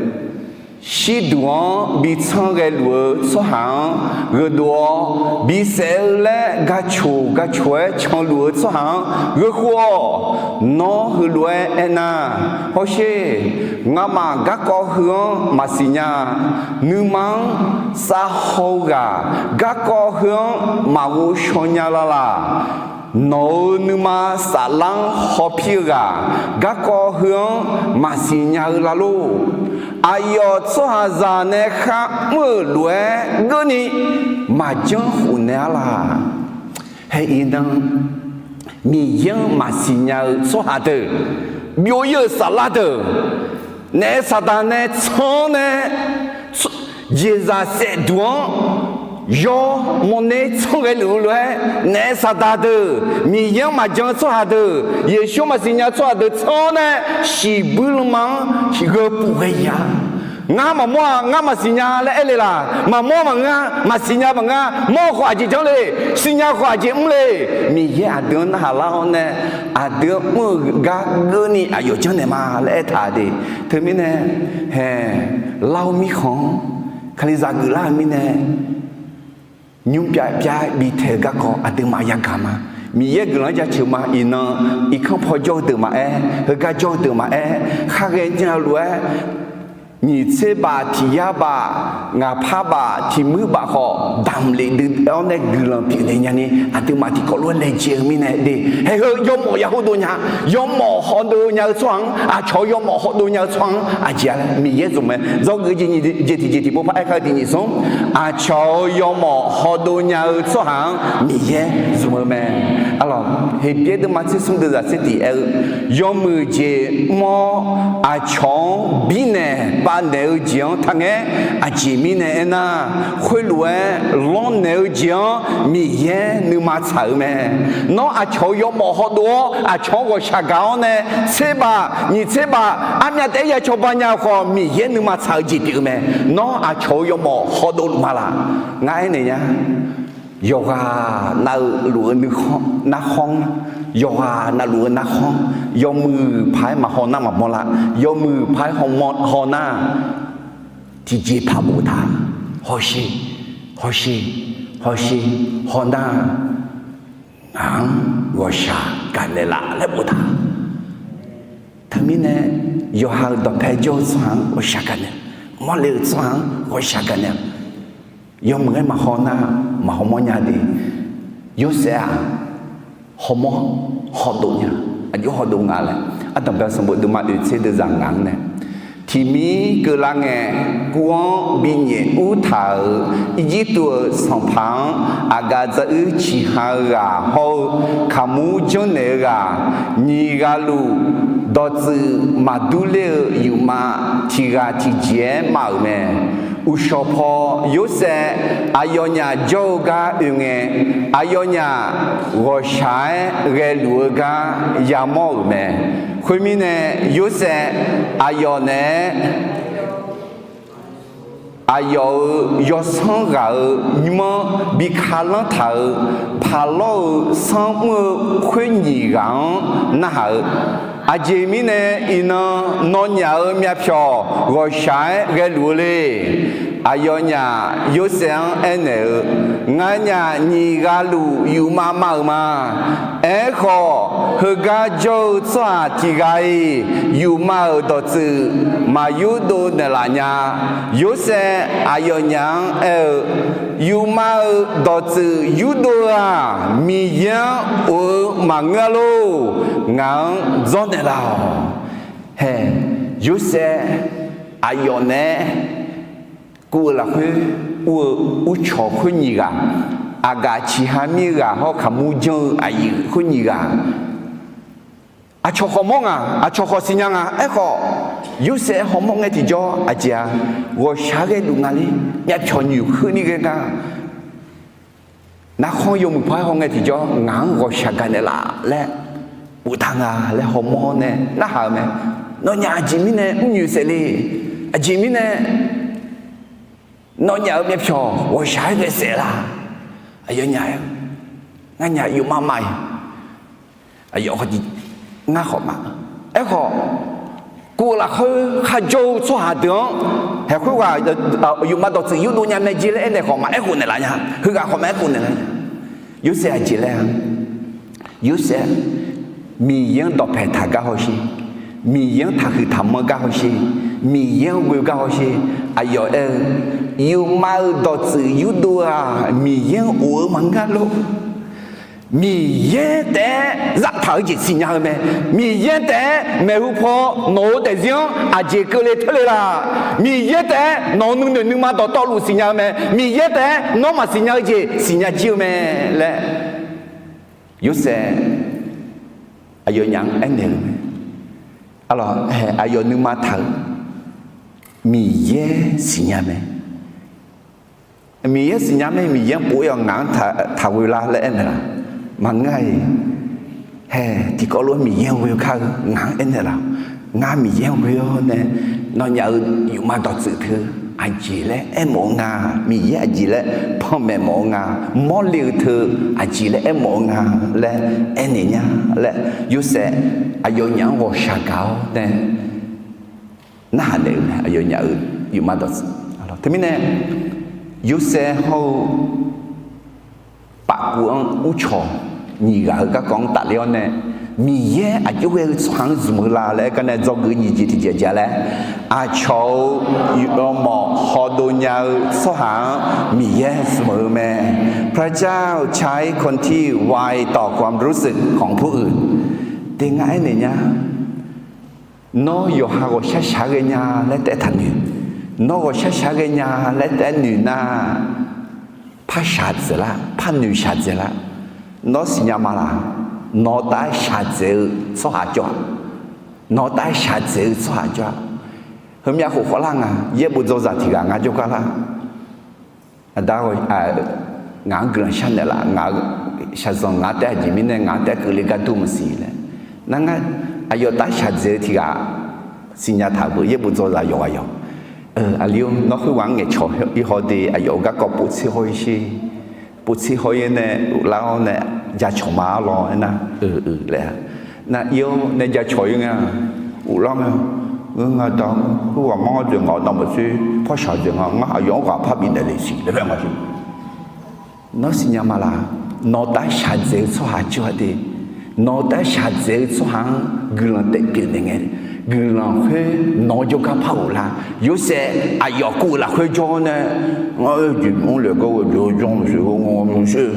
shirduq-anr bi tsanr ghaeluf-eu tsawrhaq-anr gheudov-awr, bisaef-eu laer gaqcoq gaqcoq-aer canluf-eu tsawrhaq-anr gheukhof-awq. Nawr heulof-aer aernar, hawsher, ngamaf garkawv heu-anr maqsiq nya-a. Nuima-anr savhaw-eu ghaq, garkawv heu-anr maqghov shaw nya la laq? Nawq-euq nuima saflar-anr hawpir-eu ghaq, garkawv heu-anr maqsiq nya-eu la lor? Aqyawf tsawrhaqzaq nae kharmr-euq lof-aer geurni maqjanr khofnaeq-ar laq? Hae iqnan, Miqyaer-anr maqsiq nya-eu tsawrhaq deuq, byov-ir-euq saflar deuq, naef saqdaq nae tsanr-awr nae, jeqzaq saefduq-anr yawr mawrner tsanr ghaeluf-eu lof-aer, naef saqdaq deuq, Miqyaer-anr maqjan-eu tsawrhaq deuq, Yeqsur-anr maqsiq nya-eu tsawrhaq deuq tsanr-awr nae, shiqbuir lanma-anr gheu puf ghae ya. Ngar maqmawr-a, ngar maqsiq nya laer aer le laq? Maqmawr maqngeur, maqsiq nya maqngeur. Mawr-eu khawf aqjeq janr le, siqnya khawf aqjeq mr le. Miqyaer aqdui-anr narhaq lar-awr nae, aqdui-anr mr-eu gar geurni aqyawf janrnaeq ma laer aertaq de. Teumirnae, hae, lar-eu mirkhanq-anr Kalizaq geuflar-euq mirnae, nymr pyav pyav-aer bitaeq-eu garkawv aqduimaf yagaq ma. Miqyaer guiqlanq-anr jaceuq ma. Iqnan irkanr paw jawr-eu deuq maqaer, heugar jawr-eu deuq maqaer, khar ghaenya-eu lof-aer, nyiq tser baf, tiq yar baf, ngaq par baf, tiq muir baf khawf, damq lef dui-awr nae guiqlanq pyeufnaeq nyani, aqduimaf tiqkawv lof-aer laejae-eu mirnae de. Hae heu yawmawf ya hawdov nya, yawmawf hawdov nya-eu tsawrhaq-anr, aqcawq-euq yawmawf hawdov nya-eu tsawrhaq-anr aqjeq-a laer Miqyaer zmq mae. Zawr geujeq jeq tiqjeq tiqpov par aerkar-eu tiq nyiq smr. Aqcawq-euq yawmawf hawdov nya-eu tsawrhaq-anr Miqyaer zmq-eu mae. Arlawq, Heqbyaer deuvma tser smr deuvzaq tser tiq aer-eu, yawmuiq jeq mr-awr aqcawq-anr birnaeq bavnaeq-eu jeq-anr taqngaer. Aqjeq mirnae aernar, khoerlof-aer lanrnaeq-eu jeq-anr Miqyaer nuima tsaq-euq mae. Nawr aqcawq-euq yawmawf hawdov-awr aqcawq-anr ghawqshaq gaq-awr nae tser baf nyiq tser baf armyav taef-aer ya cawba nya-eu khawf, Miqyaer nuima tsaq-eu jeq pyeuf-eu mae. Nawr aqcawq-euq yawmawf hawdov luf ma laq? Ngar aernaeq nya. Yawqghaq navluf-eu narkhanr, yawqghaq navluf-eu narkhanr, yawmuiq paq-aer maqhaw nar maqmawr lar. Yawmuiq paq-aer haw nar, tiqjeqpaq boftaq. Hawsher, hawsher, hawsher, haw nar, ngaq-anr ghawqshaq gaqnaeq laf laer boftaq. Teumirnae, yawqha-euq dawqpae jawr-eu tsawrhaq-anr ghawqshaq gaqnaeq, mawrle-euq tsawrhaq-anr ghawqshaq gaqnaeq. Yawmuiq-aer maqhaw nar, maqhaw mawrnya de. Yorsaev-aq, hawmawr hawdov nya, aqjox hawdov nga laer. Ardanqbae sanqbof deuvma oeq tser deuvzaq ngaq-anr nae, tiqmir keuvlar ngae, guv-anr binyaef ur taq-euq Irjirtuv-euq sanqpaq-anr aqgaf dzaruir ciqha-eu ghaq hawr-eu kaqmur janrnaeq-eu ghaq, nyiq ghaq luf dawqtsuif maqdur ler-eu yufma tiq ghaq tiqjeq-aer mav-euq mae. Uqshawq paw Yorsaev aqyawfnyaf jawr-eu gar oe ngae, aqyawfnyaf ghawqshaq-aer ghaeluf-eu gar yamawr-euq mae. Khoermirnae, Yorsaev aqyawf naeq-aer aqyawf-euq yawsanr ghaq-euq nymr-anr bi kalanr taq-euq paqlawr-eu sanr mr-eu khoer nyiq ghaq-anr narhaq-eu, aqjeq mirnae iqnan nawnyaf-euq myavpyawq ghawqshaq-aer ghaeluf-eu le. Aqyawfnyaf Yorsaev-anr aernaeq-eu, Nganyaf nyiq ghaq luf yufmav mav-euq ma. Aerkhawf, heugar jawr-eu tsawrhaq tiq ghaq-iq yufmav-euq dawqtsuif maq yurdov naeqlaf nya. Yorsaev aqyawfnyaf-anr aer-eu, Yufmav-euq dawqtsuif yurdov-aq, Miqyaer-anr of-eu maqngeur-a lor. Ngaq-anr dzawrnaeq laf-awq. Hae, Yorsaev aqyawf naeq-aer kuv-eu lafkhoer ur-eu, ur cawq khoer nyiq ghaq, aqgaf ciqha mir-eu ghaq hawr kaqmur janr-eu aqyuif khoer nyiq ghaq, aqcawq khawf mawr nga, aqcawq khawf siqnya nga. Aerkhawf, Yorsaev hawmawr ngae tiqjawr aqjeq-a, ghawqshaq-aer ghae luf nga ler, myavpyawq nyoeq kheurni ghae nga. Narkhanr yawmuiq paw-aer haw ngae tiqjawr ngaq-anr ghawqshaq gaqnaeq laf laer boftaq nga laer hawmawr nae narhaq-eu mae. Nawnyaf aqjeq mirnae mrnyoeq saef le. Aqjeq mirnae nawnyaf-euq myavpyawq ghawqshaq-aer ghae saef la? Aqyawfnyaf aer-eu, Nganyaf yufmav mav-iq, aqyawf ngar khawf ma. Aerkhawf, kuv-eu lafkhoer kharjawr-eu tsawrhaq deuq-anr haeq khoerghaq yufmav dawqtsuif yurdov nya mae jeq laer aernaeq khawf maqaer khof naeqlaf nya. Heughaq khawf maqaer khof naeqlaf nya. Yorsaev aqjeq laer-a? Yorsaev, Miqyaer-anr dawqpaeq taq gar hawsher, Miqyaer-anr taqhuiq taqmanr gar hawsher, Miqyaer-anr ghoe gar hawsher. Aqyawf aer-eu, yufmav-euq dawqtsuif yurdov-aq, Miqyaer-anr of-eu maqngeur lor. Miqyaer taef-aer zaftaq-eu jeq siqnya-eu mae. Miqyaer taef-aer maeqhu paw nawq-euq daefzir-anr aqjeq keuvle teurle la? Miqyaer taef-aer nawq-euq nuinoeq nuima dawqtawvluf siqnya-eu mae. Miqyaer taef-aer nawr maqsiqnya-eu jeq siqnya jir-eu mae laer Yorsaev aqyawfnyaf-anr aernaeq-eu mae. Arlawq, hae, aqyawf nuima taq-euq Miqyaer siqnya mae. Miqyaer siqnya mae, Miqyaer-anr pov-ir-awq, ngaq-anr taqghoe lar laer aernaeq laf? Maqngeur-a. Hae, tiqkawv lof-aer Miqyaer-anr ghoe kar-eu ngaq-anr aernaeq laf? Ngar Miqyaer-anr ghoe-awr nae nawnyaf-euq yufmav dawqtsuif teu aqjeq laer aermawf-eu nga. Miqyaer aqjeq laer panmaeq mawf-eu nga. Mawrle-eu teu aqjeq laer aermawf-eu nga laer aernaeq nya laer Yorsaev aqyawfnyaf-anr ghawqshaq gaq-awr nae narhaq naeq-eu mae. Aqyawfnyaf-euq yufmav dawqtsuif teumirnae Yorsaev hawr-eu pafkuv-anr ur cawq nyiq ghaq-euq garkawv-anr tafler-awr nae, Miqyaer aqjox ghae-eu tsawrhaq-anr zmq-eu la laer aer gar nae dzawgeuf nyiq jeq tiqjeq aqjeq laer, aqcawq-euq yawmawf hawdov nya-eu tsawrhaq-anr Miqyaer zmq-eu mae. พระเจ้าใช้คนที่ไวต่อความรู้สึกของผู้อื่น Te ngar aernaeq nya. Nawr yawqha ghawqshar shaq-aer ghae nya laer taef taqnoeq. Nawr ghawqshar shaq-aer ghae nya laer taef-aer noeq nar, par shaqdzaeq lar, par noeq shaqdzaeq lar. Nawr siqnya ma laq? Nawq-eu tav-aer shaqdzaeq-eu tsawrhaq jawr-aq, nawq-eu tav-aer shaqdzaeq-eu tsawrhaq jawr-aq, heumyav khof khawvlar nga. Yaerbof dzawzaq tiq ghaq ngar jawrgar lar. Aqda, ngaq-anr guiqlanq sharnaeq laf, ngaq-eu shaqzanq ngaq-anr taef-aer aqjeq mirnae ngaq-anr taef-aer keuvle gar dur maqsiq laer. Nar ngar aqyawf tav-aer shaqdzaeq-eu tiq ghaq siqnya taq beu. Yaerbof dzawzaq yawqghaq yawq, aqli-or, nawr khoerghaq-anr ngaeqcawq-ir haw de, aqyawf-euq garkawv povtser haw-ir sher. Povtser haw-ir nae lar-awr nae jacawq ma-ar lawr aernar, laer-a. Nar ir-awr nae jacawq-ir nga. Uvlanr nga. Ngeur nga da, khoerghaq mar ngar dzaeq ngaq-awr navmaqtser par shaqdzaeq nga. Ngar aqyawf-anr ghaq par bifnaeq le siq laer aer nga. Nawr siqnya ma laq? Nawq-eu tav-aer shaqdzaeq-eu tsawrhaq jawr-a de. Nawq-eu tav-aer shaqdzaeq-eu tsawrhaq-anr guiqlanq taef pyeuf naeq ngae, guiqlanq khoer nawq-eu jawrgar par ghoflar. Yorsaev aqyawf kuv-eu lafkhoer jawr-awr nae, ngar oe jeq mr laeq gar ghae jeq-eu janr maqsiq-eu ngar maqsiq,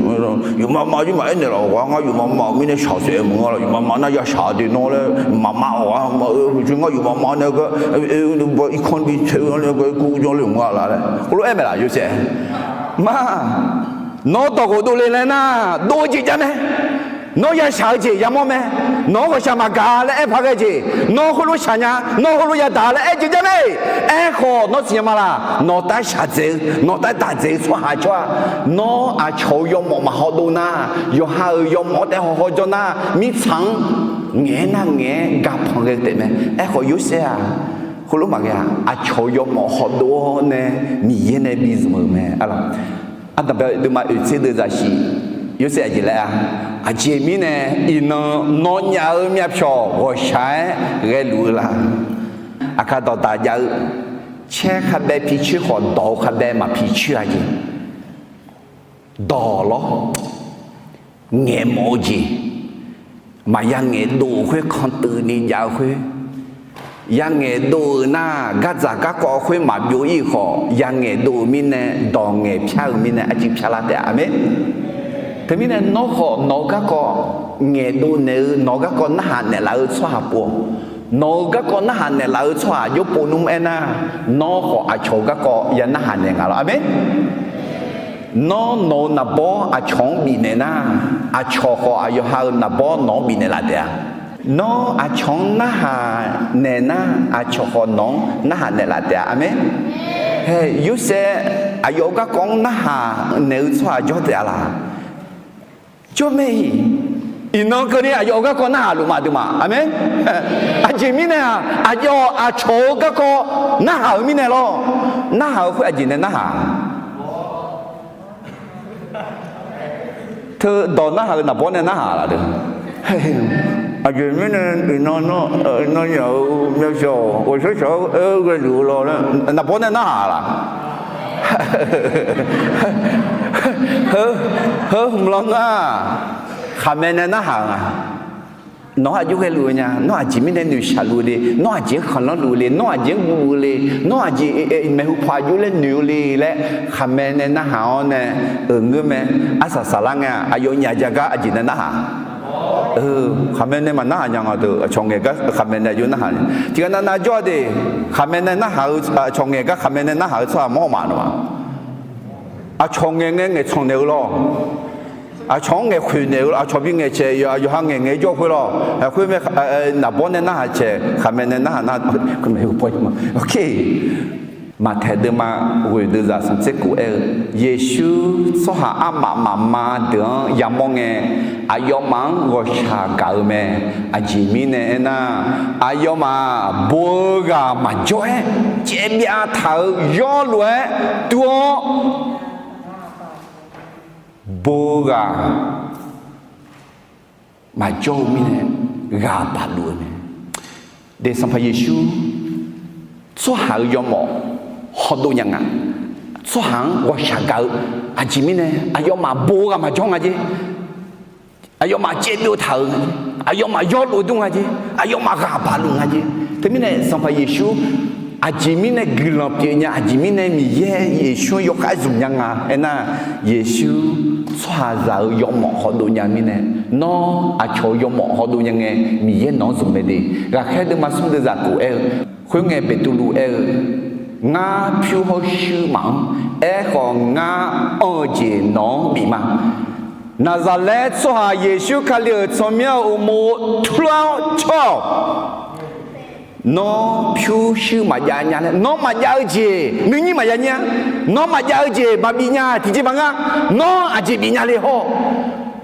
yufmav mav jir maqaer naeq laf-awq ghaq, ngar yufmav mav-euq mirnae shaqsaef maqngeur laf, yufmav mav nar ya shaq de nawr laer maqmav-awq ghaq, ngar yufmav mav nae gar, irkanr bi tae-eu nar laer gar irkanr janr le maqnga laf laer heulof-aer mae laf Yorsaev. Ma, nawr dawq ghofdov le laer nar, dov-eu jeq jar mae. Nawr ya shaq-eu jeq yamawr mae. Nawq-anr ghawqshaq maqgaq laer aer paq ghae jeq, nawr heulof shaq nya, nawr heulof yadaq laer aer jeq jar mae. Aerkhawf nawr siqnya ma laq? Nawq-eu tav-aer shaqdzaeq-eu, nawq-eu tav-aer daqdzaeq-eu tsawrhaq jawr-aq, nawr aqcawq-euq yawmawf maqhaw dov nar, yawqha-euq yawmawf-anr taef haw haw jawr nar, mirtsaq-anr ngaeq-aer nar ngaeq-aer ga panq ghae-eu taef mae. Aerkhawf Yorsaev-aq, heulof maqghae-a. Aqcawq-euq yawmawf hawdov-awr nae Miqyaer nae bi zmq-euq mae. Ardanqbae deuvma oeq tser deuv zaqsiq, Yorsaev aqjeq laer-a? Aqjeq mirnae iqnan nawnyaf-euq myavpyawq ghawqshaq-aer ghaeluf-eu la? Aqkar dawqdaq jav-eu Caer khabaev picoer khawf, dawq-eu khabaev maqpicoer-a jeq. Dawq lawr. Ngaeqmawf-eu jeq. Maqya ngaeqdov-euq khoer, kantuif ni jav-eu khoer, ya ngaeqdov-euq nar, gardzaq garkawv khoer maqbyov ir-euq khawf, ya ngaeqdov-euq mirnae, dawq ngaeq pyar-eu mirnae, arcuiv pyar lar taef-a. Aqmeq. Teumirnae nawr khawf nawq-eu garkawv ngaeqdov naeq-eu, nawq-eu garkawv narhaq naeqlaf-eu tsawrhaq pov-awq. Nawq-eu garkawv narhaq naeqlaf-eu tsawrhaq jawr pov nmr aernar, nawr khawf aqcawq-eu garkawv ya narhaq naeq nga lawr. Aqmeq. Nawr nawq-eu naqbawr aqcawq-anr bifnaeq nar, aqcawq khawf aqyawf ha-euq naqbawr nawq-anr bifnaeq laf taef-a. Nawr aqcawq-anr narhaq naeq nar, aqcawq khawf nawq-anr narhaq naeqlaf taef-a. Aqmeq. Hae, Yorsaev aqyawf-eu garkawv-anr narhaq naeq-eu tsawrhaq jawr taef-a laq? Jawr mae-iq. Iqnan keuvni aqyawf-eu garkawv narhaq luf ma aqduimaf. Aqmeq. Aqjeq mirnae-aq, aqyawf aqcawq-eu garkawv narhaq-eu mirnae lawr. Narhaq-eu khoer aqjeq nae narhaq Teu dawq narhaq-eu naqbawr nae narhaq laf deuq. Aqjeq mirnae iqnan nawr, nawnyaf-euq myavshawq ghawqshawr shawq-aer ghaeluf-eu law laer naqbawr nae narhaq laf? Heu, hmq lan nar, khaqmae nae narhaq-eu nga. Nawq-anr aqjox ghaeluf-eu nya, nawr aqjeq mirnae noeqshaq luf-eu le, nawr aqjeq-anr khanqlanr luf-eu le, nawr aqjeq-anr guv-eu le, nawr aqjeq maeqhu paw aqjox laer noeq-eu le laer khaqmae nae narhaq-awr nae, euq ngeur mae. Arsaq saqlar ngae-aq, aqyawfnyaf jav gar aqjeq nae narhaq. Khaqmae nae maqnarhaq nya nga deuq, aqcawq ngaeq gar khaqmae nae aqjox narhaq. Tiqghaq navnav jawr-a de, khaqmae nae narhaq-eu, aqcawq ngaeq gar khaqmae nae narhaq-eu tsawrhaq mawr maf-a. Aqcawq ngaeq ngae ngaeqtsanq naeq-eu lawr. Aqcawq-anr ngaeq khoeq naeq-eu, aqcawq bi ngaeq caeq, yawqha ngaeq ngae jawr khoer lawr. Khoer mae, naqbawr nae narhaq caeq, khaqmae nae narhaq nar, Maqtaeq deuvma ghoeq deuv zaq smq tser kof aer-eu, Yeqsur tsawrhaq armaf mafma deuq-anr yamawr ngae, aqyawfmaf-anr ghawqshaq gaq-eu mae. Aqjeq mirnae aernar, aqyawfmaf bo-eu ghaq maqjawr-aer, caevbyav taq-euq yawrlof-aer dur-awr, bo-eu ghaq maqjawr-eu mirnae ghaq baq luf-eu mae. De Sanqpaq Yeqsur tsawrhaq-euq yawmawf hawdov nya nga. Tsawrhaq-anr ghawqshaq gaq-eu, aqjeq mirnae aqyawfmaf bo-eu ghaq maqjawr nga jer. Aqyawfmaf caevbyov taq-euq nga jer. Aqyawfmaf yawrlof dur nga jer. Aqyawfmaf ghaq baq luf nga jer. Teumirnae Sanqpaq Yeqsur aqjeq mirnae guiqlanq pyeuf nya, aqjeq mirnae Miqyaer Yeqsur-anr yawkhav-aer zmq nya nga aernar, Yeqsur tsawrhaqzaq-euq yawmawf hawdov nya mirnae, nawr aqcawq-euq yawmawf hawdov nya ngae, Miqyaer nawq-anr zmq mae de. Ghaqkhaer deuvma smr deuv zaq kof aer-eu, khoerngae Beqtuvluv aer-eu, Ngar pyur hawr shuir maf-anr, aerkhawf ngar anr-eu jeq nawq-anr bif ma. Naqzaqlaer tsawrhaq Yeqsur Kali-euq tsawrmyanr-euq uqmov turlar-awr cawr-awq. Nawr pyurshuir maqjav nya laer, nawr maqjav-eu jeq nuinyir maqya nyir-a. Nawr maqjav-eu jeq maqbif nya tiqjeq maqngeur. Nawr aqjeq bif nya le hawr.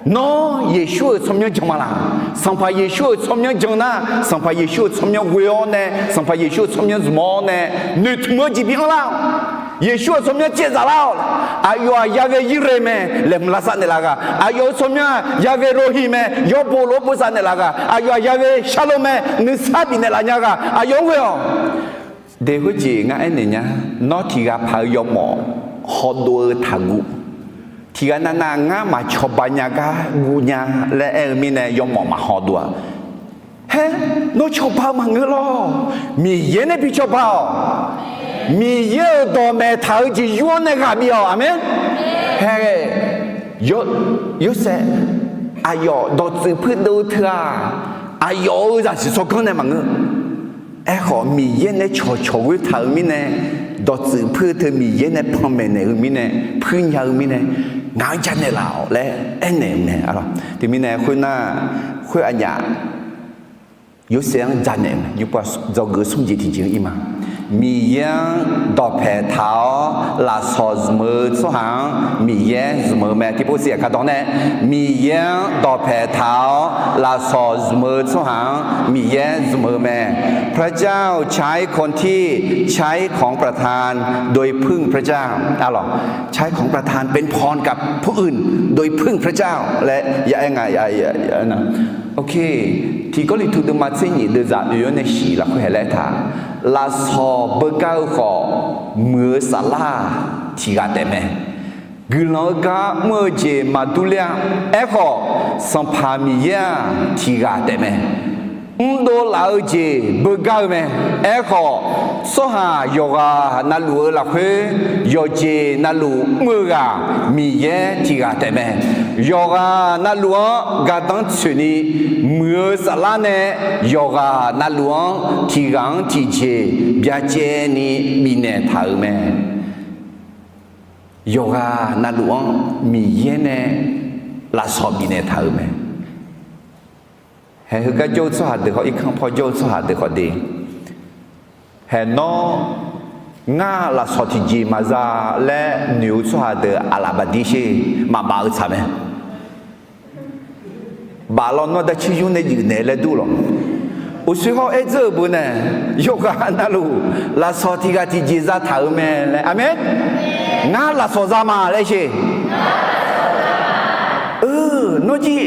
Nawr Yeqsur-euq tsawrmyanr jan ma laq? Sanqpaq Yeqsur-euq tsawrmyanr jan nar, Sanqpaq Yeqsur-euq tsawrmyanr ghoe-awr nae, Sanqpaq Yeqsur-euq tsawrmyanr zmq-awr nae, noeqtmq-eu jeq bi anr lar-awq. Yeqsur-euq tsawrmyanr caevzaf lar-awq. Aqyawf-aq yaghae Irle mae, laeqhmq lavsav naeqlaf ghaq. Aqyawf-euq tsawrmyanr-aq yaghae Rohi mae, yawbo lof-aer bosav naeqlaf ghaq. Aqyawf-aq yaghae Sharlo mae, nuisar bifnaeq laf nya ghaq. Aqyawf-anr ghoe-awq. De khoerjeq ngar aernaeq nya, nawr tiq ghaq paq-eu yawmawf hawdov-eu taqguv. Tiq ghaq navnav ngar maqcawba nya gar guv nya laer aer-eu mirnae yawmawf maqhawdov-a. Haer, nawr cawba-eu maqngeur lawr. Miqyaer nae bi cawba-awq. Miqyaer-euq dawqmaeq taq-eu jeq yur-awr nae ghaq bif-awq. Aqmeq. Haer, Yorsaev, aqyawf dawqtsuif puir dov-eu teu-aq, aqyawf-euq zaqsiq tsawrganr nae maqngeur. Aerkhawf, Miqyaer nae cawqcawq ghoer taq-euq mirnae, dawqtsuif puir-eu teu Miqyaer nae panmaeq naeq-eu mirnae, puir nya-eu mirnae, ngaq-anr janaeq laf-awq laer aernaeq-eu mae. Teumirnae khoernar, khoer aqnyaf Yorsaev-anr janaeq-eu mae. Yawqpa dzawgeuf smr jeq tiqjeq-anr ir ma. Miqyaer-anr dawqpaeq taq-awr lafsawq zmq-eu tsawrhaq-anr Miqyaer zmq-eu mae. Tiqpov siq aqkar dawq nae, Miqyaer-anr dawqpaeq taq-awr lafsawq zmq-eu tsawrhaq-anr Miqyaer zmq-eu mae. พระเจ้าใช้คนที่ใช้ของประทานโดยพึ่งพระเจ้า ใช้ของประทานเป็นพรกับผู้อื่นโดยพึ่งพระเจ้า laer ya aer nga. Tiq Gawrliqtu deuvma tser nyiq deuv zaq oe-awr nae shiq lafkhoer haeq laer taq. Lafsawq beugar-eu khawf, muiq-eu saflar-aq tiq ghaq taef mae. Guiqlanq-eu gar mr-eu jeq maqdur ler-a. Aerkhawf, Sanqpaq Miqyaer-aq tiq ghaq taef mae. Mrdov laf-eu jeq beugar-eu mae. Aerkhawf, tsawrhaq yawqghaq navluf-eu lafkhoer yawqjeq navluf mr-eu ghaq Miqyaer tiq ghaq taef mae. Yawqghaq navluf-anr gardanr tsoeqni, muiq-eu saflar nae yawqghaq navluf-anr tiq ghaq-anr tiqjeq byacaevni bifnaeq taq-euq mae. Yawqghaq navluf-anr Miqyaer nae lafsawq bifnaeq taq-euq mae. Haeq heugar jawr-eu tsawrhaq deuq khawf, irkanr paw jawr-eu tsawrhaq deuq khawf de. Haeq nawr, ngar lafsawq tiqjeq maqza laer noeq-eu tsawrhaq deuq aqlaf bafdir sher, maqbaf-eu tsaq mae. Baf lawnmr darcir yur nae juif naeq laer dur lawq. Uqshoe hawr-aer dzeur-euq beu nae, yawqghaq navluf lafsawq tiq ghaq tiqjeq zataq-euq mae laer. Aqmeq. Ngar lafsawq za ma laer sher. Nawr jir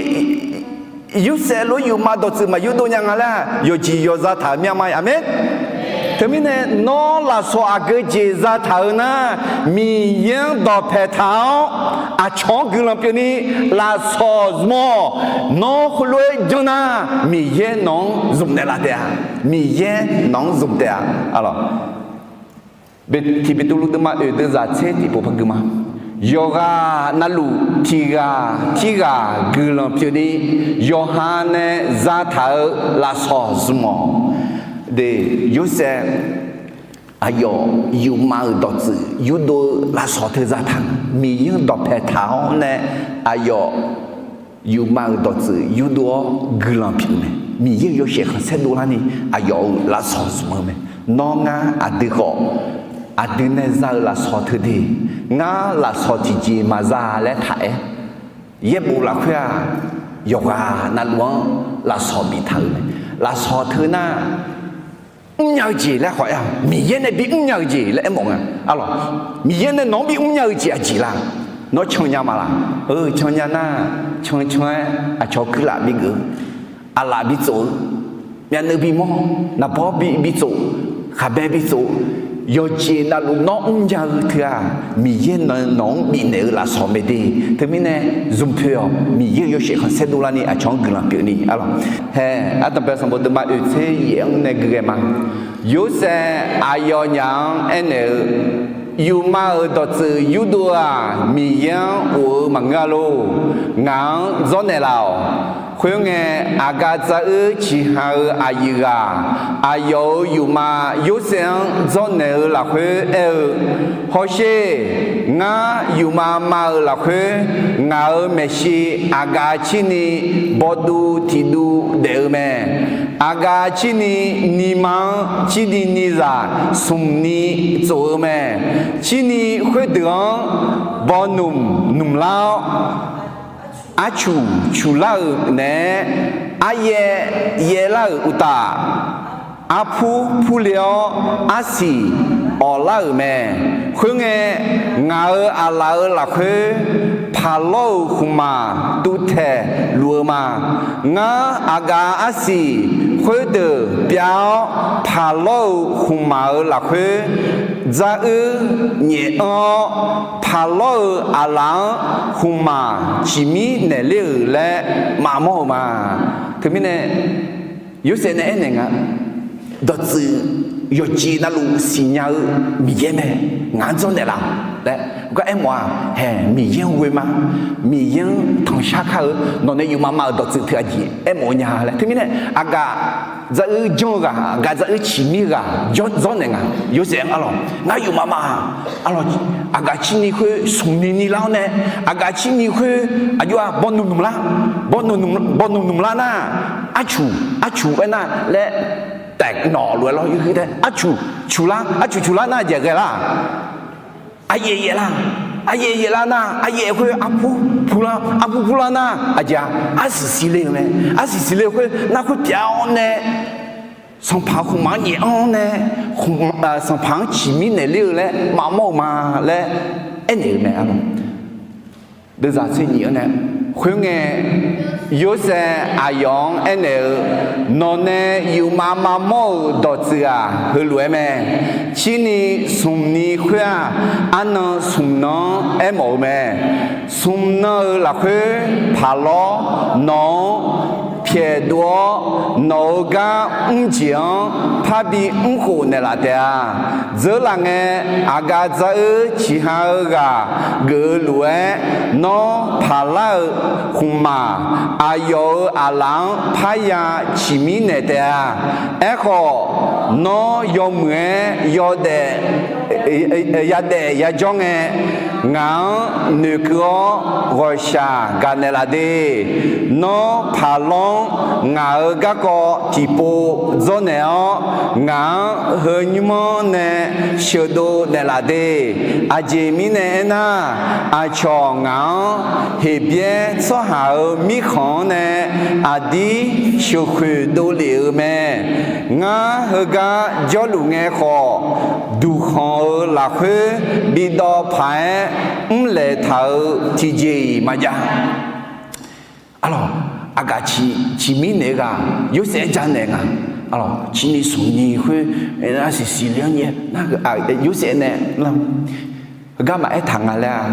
Yorsaev lof-aer yufmav dawqtsuif maq yurdov nya nga laer yawqjeq yawqza taq-euq myav ma. Aqmeq. Teumirnae nawr lafsawq aqgeu jeq zataq-eu nar, Miqyaer-anr dawqpae taq-awr, aqcawq-anr guiqlanq pyeufni lafsawq zmq-awq. Nawr heulof-aer janr nar, Miqyaer nawq-anr zmq naeqlaf taef-a. Miqyaer nawq-anr zmq taef-a. Alawq, tiq Beqtuvluv deuvma oeq deuvzaq tser tiqpov par gui ma. Yawqghaq navluf tiq ghaq tirghaq guiqlanq pyeufni, yawqha nae zataq-eu lafsawq zmq-awq. De, Yorsaev aqyawf yufmav-euq dawqtsuif yurdov-eu lafsawq teu zataq-eu, Miqyaer-anr dawqpae taq-awr nae aqyawf yufmav-euq dawqtsuif yurdov-awr guiqlanq pyeuf-eu mae. Miqyaer-euq yawshaef khanqsaer dovlarni aqyawf-euq lafsawq zmq-eu mae. Nawr ngar aqdui khawf, aqdui nae za-eu lafsawq teu de, ngar lafsawq tiqjeq maqza laer taq-aer, yaerbof lafkhoer-aq, yawqghaq navluf-anr lafsawq biftaq-euq mae. Lafsawq teu nar, mrnya-eu jeq laer khawf-aer-aq, Miqyaer nae bimrnya-eu jeq laer aermawf nga. Alawq, Miqyaer nae nawq-anr bimrnya-eu jeq aqjeq la? Nawr cannya ma laq? Eu, cannya nar, cancan-aer aqcawq kuirlaf bigeuf-eu, aqlaf bitsof-eu, myavnuiv bimawr, naqbawr bi bitsof, khaqbae bitsof, yawqjeq navluf nawr mrnya-eu teu-aq, Miqyaer nae nawq-anr bifnaeq-eu lafsawq mae de. Teumirnae zmq poeq-awq. Miqyaer-euq yawshaef khanqsaer dovlarni aqcawq-anr guiqlanq pyeufni. Alawq, haeq ardanqbae sanqbof deuvma oeq tser yaef-anr nae gui ghae ma. Yorsaev aqyawfnyaf-anr aernaeq-eu, yufmav-euq dawqtsuif yurdov-aq, Miqyaer-anr of-eu maqngeur-a lor. Ngaq-anr dzawrnaeq laf-awq. Khoerngae, aqgaf dzaq-eu ciqha-eu aqyuif ghaq aqyawf-euq yufmav Yorsaev-anr dzawrnaeq-eu lafkhoer aer-eu, Hawsher, ngar yufmav mav-euq lafkhoer ngaq-euq maeqshi aqgaf cirni bawduv tiqduv daef-eu mae. Aqgaf cirni nima-anr cirni nizaq smq ni tsof-eu mae. Cirni khoerdeuq-anr bawnoeq noeqlar-awr, arcuq cuqlar-euq naeq-aer, aryaev yaevlar-euq uqtaf, arpur purle-awr, arsiq awqlar-euq mae. Khoerngae, ngaq-euq aqlaf-euq lafkhoer paqlawr-euq khmqmaq tuvtaeq luf-eu ma. Ngar aqgaf arsiq khoerdeuq pyav-awr, paqlawr-euq khmqmaq-euq lafkhoer dzaruir nyaef anr-awr, paqlawr-euq aqlaf-anr khmqmaq ciqmir naeqler-euq laer maqmawr-eu ma. Teumirnae, Yorsaev nae aernaeq nga, dawqtsuif yawqjeq navluf siqnya-eu Miqyaer mae, ngaq-anr dzawrnaeq laf-awq laer gar aermawf-aq, haeq Miqyaer-anr ghoe ma. Miqyaer-anr tanqshar kar-eu, nawq nae yufmav mav-euq dawqtsuif teu aqjeq aermawf-eu nya laer. Teumirnae, aqgaf dzaruir janr-eu ghaq, aqgaf dzaruir ciqmir ghaq dzawrnaeq nga. Yorsaev-anr arlawq, ngar yufmav mav-aq, arlawq, aqgaf cirni khoer smq ni ni lar-awr nae, aqgaf cirni khoer aqjox-aq bawnoeq noeqlar, bawnoeq noeqlar nar, arcuq arcuq aernar laer taef nawq lof-aer lawr yur tae, arcuq cuqlar, arcuq cuqlar nar aqjeq ghae lar-aq, aqyaef yaef lar, aqyaef yaef lar nar aqyaef khoer arpur purlar, arpur purlar nar aqjeq-aq arsiq siqle-eu mae. Arsiq siqle-eu khoer nar khoer pyav-awr nae, sanqpaq khmqmaq-anr nyaef anr-awr nae, sanqpaq-anr ciqmir naeqler-eu laer maqmawr-eu ma laer aernaeq-eu mae arlawq. Deuvzaq tser nyif-anr nae, khoerngae, Yorsaev aqyawf-anr aernaeq-eu, Nawqnae yufmav mavmawr-euq dawqtsuif-aq, heulof-aer mae. Cirni smq ni khoer-aq, arnan smq nan-anr aermawf-eu mae. Smq nan-euq lafkhoer paqlawr nawq-anr pyaeqdov-awr, nawq-euq gar mrjeq-anr parbi mrkhof naeqlaf taef-a. Dzeurlaf ngae, aqgaf dzar-eu ciqha-eu ghaq geuf-eu lof-aer, nawr paqlar-euq khmqmaq aqyawf-euq aqlaf-anr parya ciqmir naeq taef-a. Aerkhawf, nawr yawmuiq-aer yawdaef yadaef yajawr ngae, ngaq-anr noeqkeuv-awr ghawqshaq gaqnaeq laf de. Nawr paqlawr-anr ngaq-euq garkawv tiqpov dzawrnaeq-awr, ngaq-anr heu nymr-anr nae sheuqdov naeqlaf de. Aqjeq mirnae aernar, aqcawq ngaq-anr Heqbyaer tsawrhaq-euq mirkhanq-anr nae aqdir sheuqkhoeq dovlef-euq mae. Ngar heugar jawrluf ngae khawf, duqkhanq-euq lafkhoer bidawv paq-aer mrlaeq taq-euq tiqjeq-iq maqjav. Arlawq, aqgaf ciq, ciqmir naeq-eu ghaq Yorsaev-aer janaeq nga. Arlawq, cirni smq ni khoer, nar siqsiq le-anr nyae, Yorsaev nae, heugar maqaer taq nga laer-a.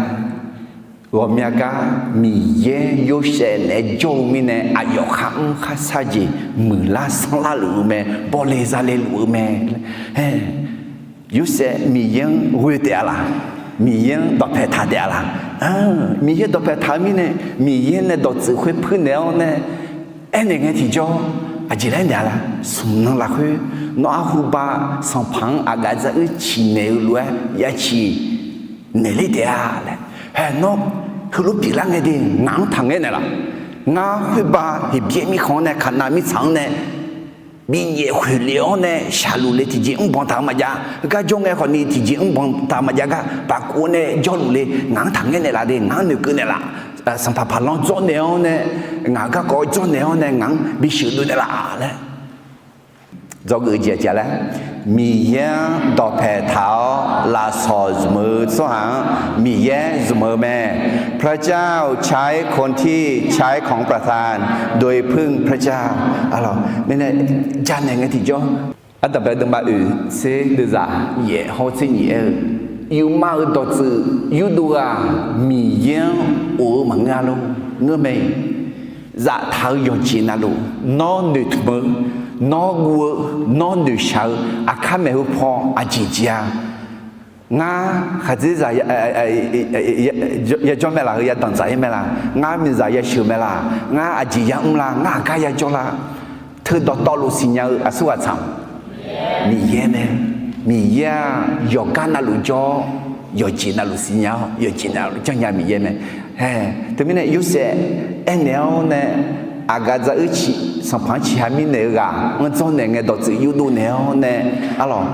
Ghawqmya gar Miqyaer Yorsaev naeq-aer jawr-eu mirnae, aqyawf khar mr khar shar jeq muiqlar sanrlar luf-eu mae, bawle zale luf-eu mae. Yorsaev Miqyaer-anr ghoe taef-a laq? Miqyaer-anr dawqpae taq taef-a laq? Miqyaer dawqpae taq-eu mirnae, Miqyaer nae dawqtsuif khoer puirnaeq-awr nae aernaeq ngae tiqjawr, aqjeq laer naeq-a laq? Smq nan lafkhoer nawr arhuba sanqpaq-anr aqgaf dzar-eu ciqnaeq-eu lof-aer ya ciq naeqler taef-a laer. Hae, nawr heulof pyeuflar ngae de, ngaq-anr taqngaer naeqlaf. Ngar khoerbav Heqbyaer mirkhanq-anr nae, Kaqnav mirtsaq-anr nae bi yaef khoeq lef-awr nae shaqluf le tiqjeq mrbanq taq-eu maqjav. Heugar jawr ngae khawfni tiqjeq mrbanq taq-eu maqjav gar paqkov nae jawrluf le. Ngaq-anr taqngaer naeqlaf de, ngaq-anr noeqkeuv naeqlaf. Sanqpaq paqlanr dzawrnaeq-awr nae, ngaq-euq garkawv dzawrnaeq-awr nae ngaq-anr bisheuq dov naeqlaf laer. Dzawgeuf jeq aqjeq laer, Miqyaer-anr dawqpae taq-awr lafsawq zmq-eu tsawrhaq-anr Miqyaer zmq-eu mae. พระเจ้าใช้คนที่ใช้ของประทานโดยพึ่งพระเจ้า Arlawq, mirnae janaeq ngae tiqjawr, ardanqbae deuvma oeq tser deuvzaq yaef hawr tser nyiq aer-eu, yufmav-euq dawqtsuif yurdov ghaq Miqyaer-anr of-eu maqngeur-a lor. Ngeur mae. Zaftaq-eu yawqjeq navluf, nawr noeqtmq-eu, nawr guv-eu, nawr noeqshaq-eu, aqkar maeqhu paw aqjeq jeq-a. Ngar khaqdzerzaq yajawr mae laf, heu yadanq dzaq-ir mae laf, ngar miqzaq yasheuq mae laf, ngar aqjeq yamr la, ngar aqgar yajawr la, teu dawqtawvluf siqnya-eu aqsurghaq tsaq-a. Miqyaer mae. Miqyaer-aq, yawqgar navluf jawr-awr, yawqjeq navluf siqnya-awr, yawqjeq navluf janrnya Miqyaer mae. Hae, teumirnae Yorsaev aernaeq-awr nae, aqgaf dzaq-eu ciq, sanqpaq-anr ciqha mirnaeq-eu ghaq-anr dzawrnaeq ngae dawqtsuif yurdov naeq-awr nae, arlawq,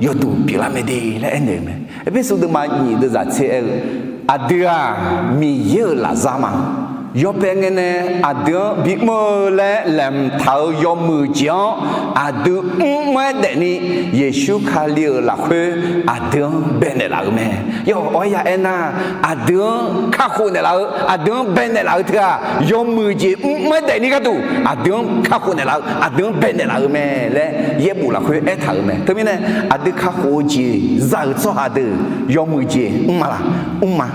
yawduq pyeuflar mae de laer aernaeq-eu mae. Erpersu deuvma nyiq deuvzaq tser aer-eu, aqdui-aq, Miqyaer-euq lafzar ma. Yawbae ngae nae aqdui-anr bimr-eu laer laeqhmq taq-euq yawmuiq jeq-anr aqdui mrmr-aer daefni, Yeqsur Kali-euq lafkhoer aqdui-anr baenaeq laf-euq mae. Yawf awr-aer ya aernar, aqdui-anr kakhof naeqlaf-eu, aqdui-anr baenaeq laf-eu teu-aq, yawmuiq jeq mrmr-aer daefni gharduq aqdui-anr kakhof naeqlaf-eu, aqdui-anr baenaeq laf-euq mae laer yaerbof lafkhoer aertaq-euq mae. Teumirnae, aqdui kakhof-eu jeq za-euq tsawrhaq deuq yawmuiq jeq mr ma laq? Mr ma.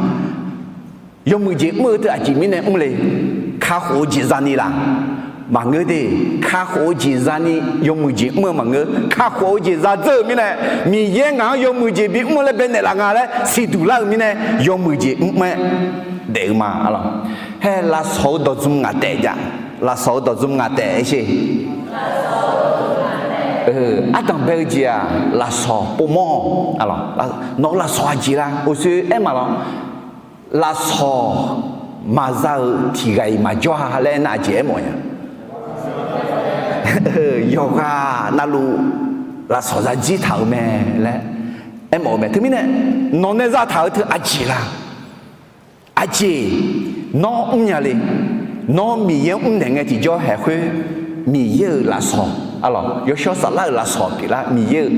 Yawmuiq jeq mr-eu teu aqjeq mirnae mr le? Kakhof-eu jeq zani laq? Maqngeur de. Kakhof-eu jeq zani yawmuiq jeq mr-eu maqngeur. Kakhof-eu jeq zadzeur-euq mirnae, Miqyaer ngaq-anr yawmuiq jeq bimr laer baenaeq laf nga laer siqduq lar-euq mirnae, yawmuiq jeq mrmr-aer daef-eu ma, arlawq. Hae, lafsawq-eu dawqdzmq ngaq taef jav. Lafsawq-eu dawqdzmq ngaq taef-aer sher. Ardanqbae-eu jeq-aq, lafsawq povmawr-awq. Nawq-eu lafsawq aqjeq la? Uqshoe aer ma lawr. Lafsawq maqza-euq tiqghaq-iq maqjawr-a laer aernar, aqjeq aermawf nya? Yawqghaq navluf lafsawq zadzir taq-euq mae laer aermawf-eu mae. Teumirnae, nawq nae zataq-eu teu aqjeq la? Aqjeq, nawr mrnya le. Nawr Miqyaer-anr mrnaeq ngae tiqjawr haeq khoer, Miqyaer-euq lafsawq, arlawq, yawshawr saflar-euq lafsawq pyeuflar, Miqyaer-eu,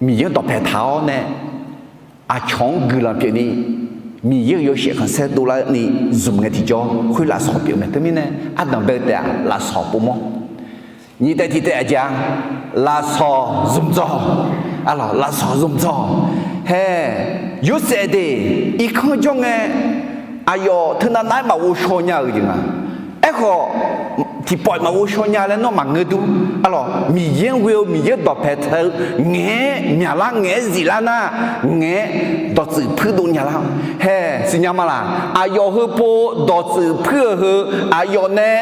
Miqyaer-anr dawqpae taq-awr nae, aqcawq-anr guiqlanq pyeufni, Miqyaer-euq yawshaef khanqsaer dovlarni zmq ngae tiqjawr khoer lafsawq pyeuf mae. Teumirnae ardanq bae-eu taef-aq lafsawq povmawr. Nyiq taef tiq taef aqjeq-a, lafsawq zmqdzawq. Arlawq, lafsawq zmqdzawq. Hae, Yorsaev de, irkanr jawr ngae, aqyawf teunav nav-aer maqghovshaw nya-euq jeq nga. Aerkhawf, tiqpawf-iq maqghovshaw nya laer nawr maqngeur dur. Arlawq, Miqyaer-anr ghoe-eu Miqyaer dawqpae tae-eu ngaeq-aer myaqlar, ngaeq-aer ziflar nar, ngaeq-aer dawqtsuif puirdov nya lar. Hae, siqnya ma laq? Aqyawf heupov dawqtsuif puir-euq heu, aqyawf nae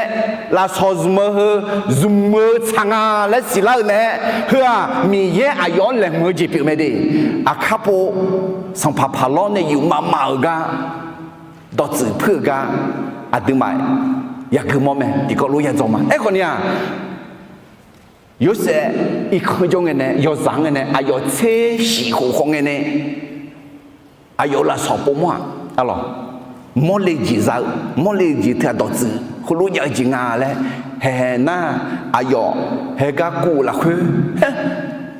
lafsawq zmq-eu heu, zmq-eu tsaq nga laer siqlar-eu nae, heu-aq Miqyaer aqyawf-anr laeqhmq-eu jeq pyeuf mae de. Aqkar pov, sanqpaq Paqlawr nae yufmav maf-euq gar, dawqtsuif puir-euq gar, aqduimaf yagui mawr mae. Tiqkawv lof yadzaw ma. Aerkhawf ni-aq, Yorsaev irkanr jawr ngae nae, yawzaq-anr ngae nae, aqyawf tser shif khof khawf ngae nae, aqyawf-euq lafsawq povmawr-aq, arlawq, mawrle jeq za-eu, mawrle-eu jeq teu-aq dawqtsuif heulof jav-eu jeq nga laer, haeq nar, aqyawf haeq gar kuv-euq lafkhoer,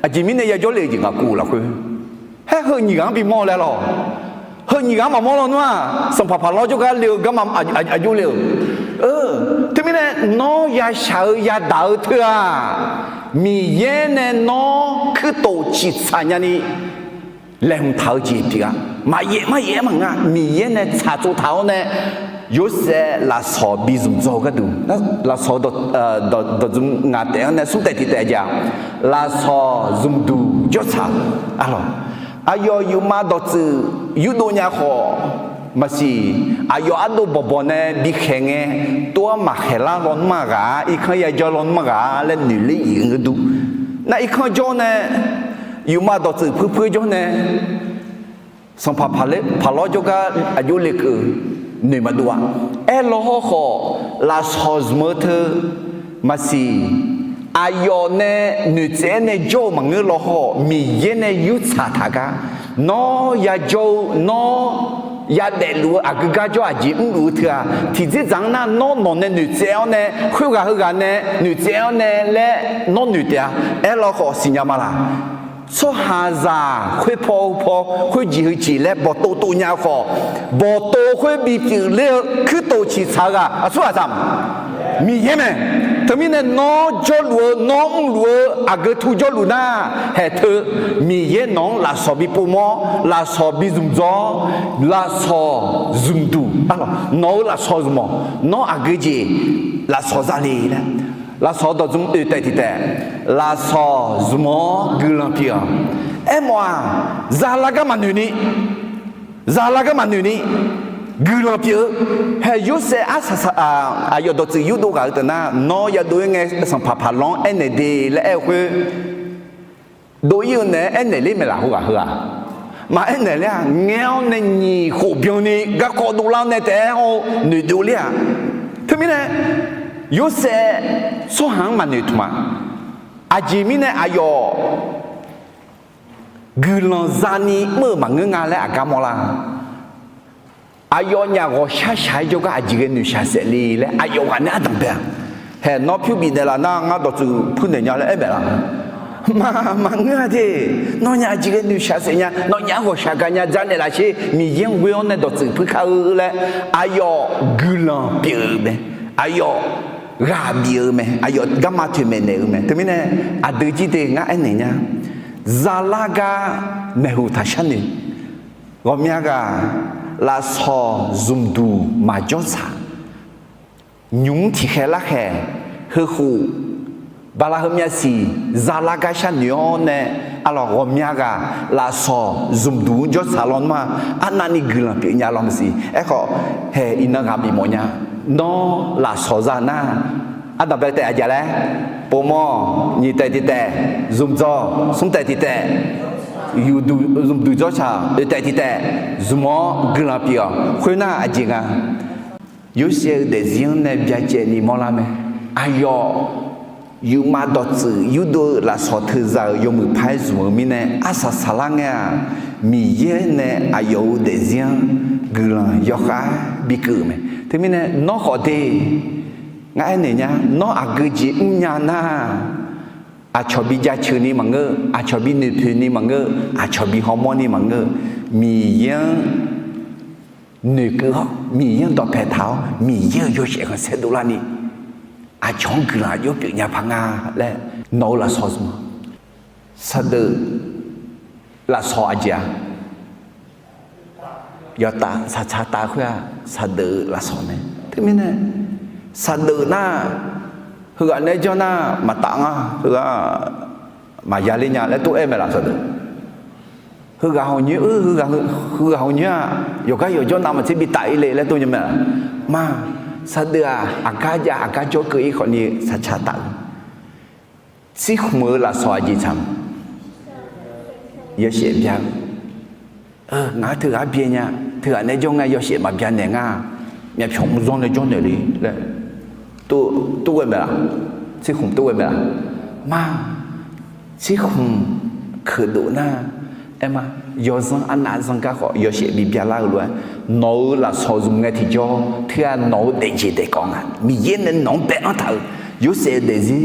aqjeq mirnae yajawr le-eu jeq nga kuv-euq lafkhoer. Haer heu nyiq ghaq-anr bimawr laer lawq. Heu nyiq ghaq-anr maqmawr lawnmr-aq, sanqpaq Paqlawr jawrgar le-eu garma aqjox le-euq. Teumirnae nawr yashaq-eu yadaq-eu teu-aq, Miqyaer nae nawr kuirtof ciqtsaq nyani laeqhmq taq-eu jeq pyeuf-a. Maqyaef maryaef-aer maqngeur-a. Miqyaer nae tsaqtsov taq-awr nae, Yorsaev lafsawq bi zmqdzawr-eu gharduq, lafsawq dawqdzmq ngaq taef-anr nae smr taef tiq taef aqjeq-aq, lafsawq zmqduq jawrtsaq. Arlawq, aqyawf yufmav dawqtsuif yurdov nya khawf maqsiq, aqyawf ardov bawqbawq nae bikhaeq ngae, tov-aer maqkhaeq lar lawnmr-aq ghaq-a, irkanr yajawr lawnmr-aq ghaq-a laer noeq ler-iq ngeur dur. Nar irkanr jawr nae, yufmav dawqtsuif puir puir jawr nae, sanqpaq Paqlawr jawrgar aqjox le keuv noeq maqdov-a. Aerlaw hawrkhawf, lafsawq zmq-eu teu maqsiq, aqyawf nae noeqtsaev-aer nae jawr-eu maqngeur law hawr-awq, Miqyaer nae yurtsaq taq gar, nawr yajawr-eu, nawr yadaefluf-eu aqgeu gar jawr aqjeq mrluf-eu teu-aq, tiqdzerdzaq-anr nar nawr nawq nae noeqtsaev-awr nae, khoerghaq heughaq nae noeqtsaev-awr nae laer nawr noeq taef-a. Aerlaw khawf siqnya ma laq? Tsawrhaqzaq khoerpaw heupaw khoerjeq heujeq laer bawqtov tov nya khawf, bawqtov khoer bipyeuf ler-eu kuirtof ciqtsaq-eu ghaq aqsur ghaq tsaq ma? Miqyaer mae. Teumirnae nawr jawrluf-eu, nawr mrluf-eu aqgeu tu jawrluf nar, haeq teu Miqyaer nawq-anr lafsawq bi povmawr, lafsawq bi zmqdzawr-awr, lafsawq zmqduq. Nawq-euq lafsawq zmq-awq. Nawr aqgeu jeq lafsawq za le laer, lafsawq dawqdzmq oeq taef tiq taef, lafsawq zmq-awr guiqlanq pyeuf-awq. Aermawf-aq, zalar gar maqnoeq ni, zalar gar maqnoeq ni, guiqlanq pyeuf-eu. Haeq Yorsaev arsaq saq-aq, aqyawf dawqtsuif yurdov ghaq-eu teu nar, nawr yadov-ir ngae sanqpaq Paqlawr-anr aernaeq de laer aer-eu khoer, dov-ir-eu naeq-aer aernaeq ler mae laf heughaq heughaq? Maqaer naeq ler-aq, ngaer-awr nae nyiq khof byanni garkawv dovlar-awr nae taef-aer hawr-eu noeqdov ler-aq. Teumirnae, Yorsaev tsawrhaq-anr maqnoeq tmq-a. Aqjeq mirnae aqyawf guiqlanq zani mr-euq maqngeur nga laer aqgar mawrlar? Aqyawfnyaf ghawqshaq shaq-aer jawrgar aqjeq ghae noeqshaq saef le laer aqyawf ghaq nae ardanq bae-a. Haeq nawr pyur bifnaeq laf nar ngar dawqtsuif puirnaeq nya laer aer maeq laf? Maq, maqngeur-a de. Nawnyaf aqjeq ghae noeqshaq saef nya, nawnyaf-anr ghawqshaq gaq nya, dzarnaeq laf sher, Miqyaer-anr ghoe-awr nae dawqtsuif puir kar-eu laer aqyawf guiqlanq pyeuf-eu mae. Aqyawf ghaq bif-eu mae. Aqyawf garma toeqmaeq naeq-eu mae. Teumirnae aqdui jir de ngar aernaeq nya, zalar gar maeqhu taq sharnoeq. Ghawqmya ghaq lafsawq zmqduq maqjawr tsaq. Nymq-mr tiqkhaeq larkhaeq, heukhof, bala heumyav siq, zalar gar sharnoeq-awr nae, arlawq ghawqmya ghaq lafsawq zmqduq-anr jawr tsaq lawnmr-aq, arnavni guiqlanq pyeuf nya law maqsiq. Aerkhawf, haeq iqnan ghaq bif mawf nya. Nawr lafsawq za nar, ardanqbae taef aqjeq laer, povmawr, nyiq taef tiq taef, zmqdzawr, smr taef tiq taef, zmqduq jawr tsaq, oeq taef tiq taef, zmq-awr guiqlanq pyeuf-awq. Khoernar aqjeq nga, Yorsaev-eu daefzir-anr nae byacaevni mawrlar mae. Aqyawf yufmav dawqtsuif yurdov-eu lafsawq teuza-euq yawmuiq par-aer zmq-eu mirnae arsaq saqlar ngae-aq, Miqyaer nae aqyawf-euq daefzir-anr guiqlanq yawkhav bikeuv-euq mae. Teumirnae nawr khawf de, ngar aernaeq nya, nawr aqgeu jeq mrnya nar, aqcawq bi jaceuq ni maqngeur, aqcawq bi noeqpoeq ni maqngeur, aqcawq bi hawmawr ni maqngeur, Miqyaer-anr noeqkeuv-awr, Miqyaer-anr dawqpae taq-awr, Miqyaer-euq yawshaef khanqsaer dovlarni, aqcawq-anr guiqlanq aqjox pyeuf nya paq nga laer, nawq-eu lafsawq zmq-a. Saqdeuf lafsawq aqjeq-a, yawtav saqtsaq tav khoer-aq, saqdeuf-eu lafsawq mae. Teumirnae, saqdeuf nar, heughaq nae janr nar maqtaf nga, heughaq maqya ler nya laer tov-aer mae laf saqdeuf. Heughaq hawq nyoer-eu, heughaq hawq nyoer-aq, yawqgar yawqjawr navmaqtser bitaf-ir le laer tov nya mae laf. Ma, saqdeuf-aq, aqgar jav aqgar jawrkeuv-ir khawfni saqtsaq taf-eu tsirkhmq-eu lafsawq aqjeq tsaq-a. Yawshaef bya-eu, ngaq-anr teughaq byae nya, teughaq nae jawr nga yawshaef maqbya naeq nga, myavpyawq mqzanr nae jawrnaeq le laer tov-aer mae laf. Tsirkhmq tov-aer mae laf. Ma, tsirkhmq keuqdov nar, aer ma, yawzanr arnav zanr gar khawf yawshaef bibya lar-eu lof-aer, nawq-eu lafsawq zmq ngae tiqjawr teu-aq nawq-eu daefjeq daefkawv nga. Miqyaer nae nawq-anr bae-anr taq-eu, Yorsaev-eu daefzir